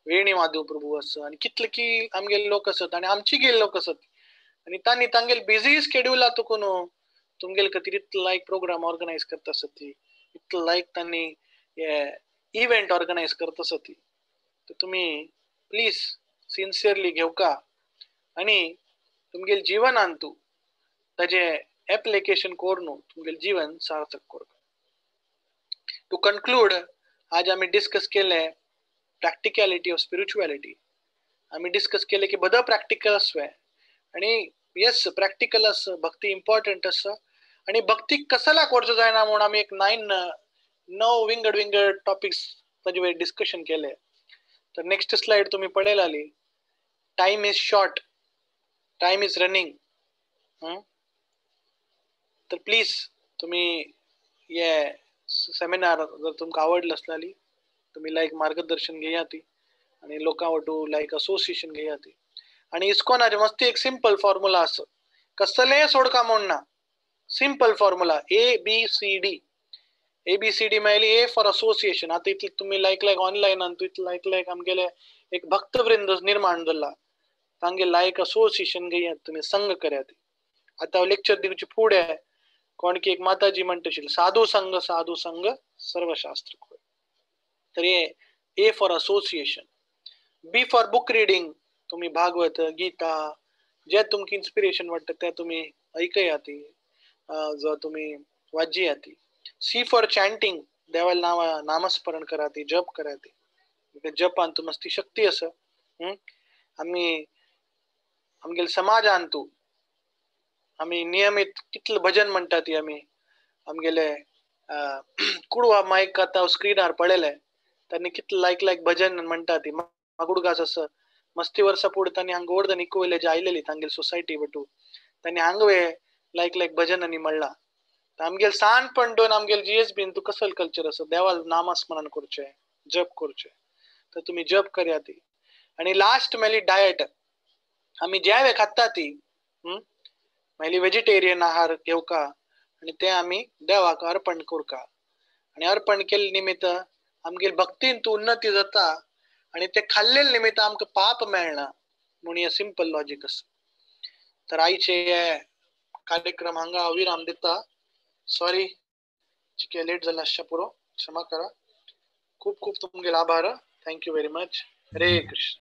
वेणी माधव प्रभू आसा आनी कितले की आमगेले लोक आसत आनी आमची गेले लोक आसत आनी तांणी तांगेले बिजी स्केड्युला तुका न्हू तुमगेले खातीर इतलो लायक प्रोग्राम ऑर्गनायज करता आसत ती, इतलो लायक तांणी इव्हेंट ऑर्गनायज करता आसत ती. तर तुमी प्लीज सिन्सियरली घेवका आनी तुमगेले जिवनान तूं ताजे एप्लिकेशन करून तुमगेले जीवन सार्थक करका. टू कन्क्लूड, आज आमी डिस्कस केले प्रॅक्टिकॅलिटी ऑफ स्पिरिच्युअलिटी. आमी डिस्कस केले की बदं प्रॅक्टिकल आसवे आनी येस प्रॅक्टिकल आसा, भक्ती इम्पॉर्टंट आसा आनी भक्ती कसला करचो जायना म्हूण आमी एक 9 विंगड विंगड टॉपिक्स ताजे वयर डिस्कशन केले. तर नेक्स्ट स्लायड तुमी पळयलाली, time is short, time is running. तर प्लीज तुमी हे सेमिनार जर तुमकां आवडलं आसल्यार तुमी लायक मार्गदर्शन घेया ती आनी लोकां वटू लायक असोसिएशन घेया ती. आनी इस्कॉनाचे मस्ती एक सिंपल फॉर्मुला आसा, कसलेय सोडका म्हूण ना, simple formula A B C D. A B C D मेळ्ळी ए फॉर असोसिएशन. आतां इतले तुमी लायक लायक ऑनलायन आनी इतले लायक लायक आमगेले एक भक्तवृंद निर्माण जाला, तांगे लायक असोसिएशन घेयात, तुमी संघ करात. आतां लेक्चर दिवचे फुडें कोण की एक माताजी म्हणटा आशिल्ली, साधू संघ साधू संघ सर्वशास्त्र. तर A for association. B for book reading, तुमी भागवत गीता जे तुमकां इन्स्पिरेशन वाडटा ते तुमी ऐकयात, जो तुमी वाचयात. सी फॉर चॅन्टिंग, देवाले नांव नामस्मरण करात, जप करात. जपान तूं मस्ती शक्ती आसा. आमी आमगेले समाजान तूं आमी नियमीत कितले भजन म्हणटा ती आमी आमगेले कुडवा मायक आतां स्क्रिनार पळयले तांणी कितले लायक लायक भजन म्हणटा ती. मागुडगास आसा मस्ती वर्सां फुडें तांणी हांगा गोवर्धन इको विलेज आयलेली तांगेली सोसायटी बटू तांणी हांगवे लायक लायक भजन आनी म्हणलां. आमगेले सानपण दोन आमगेले जीएस बीन तूं कसल कल्चर आसा, देवाल नामस्मरण करचें, जप करचें. तर तुमी जप करया ती. आनी लास्ट मेली डायट, आमी जेवे खाता ती मेली वेजिटेरियन आहार घेवका आनी ते आमी देवाक अर्पण करका. आनी अर्पण केल्ले निमित्त आमगेले भक्तीन तूं उन्नती जाता आनी ते खाल्लेले निमित्त आमकां पाप मेळना म्हूण हें सिंपल लॉजीक आसा. तर आयचे हे कार्यक्रम हांगा विराम दिता. सॉरी चिके लेट जाला आसच्या पुरो, क्षमा करा. खूब खूब तुमगेले आभार. Thank you very much. Hare Krishna.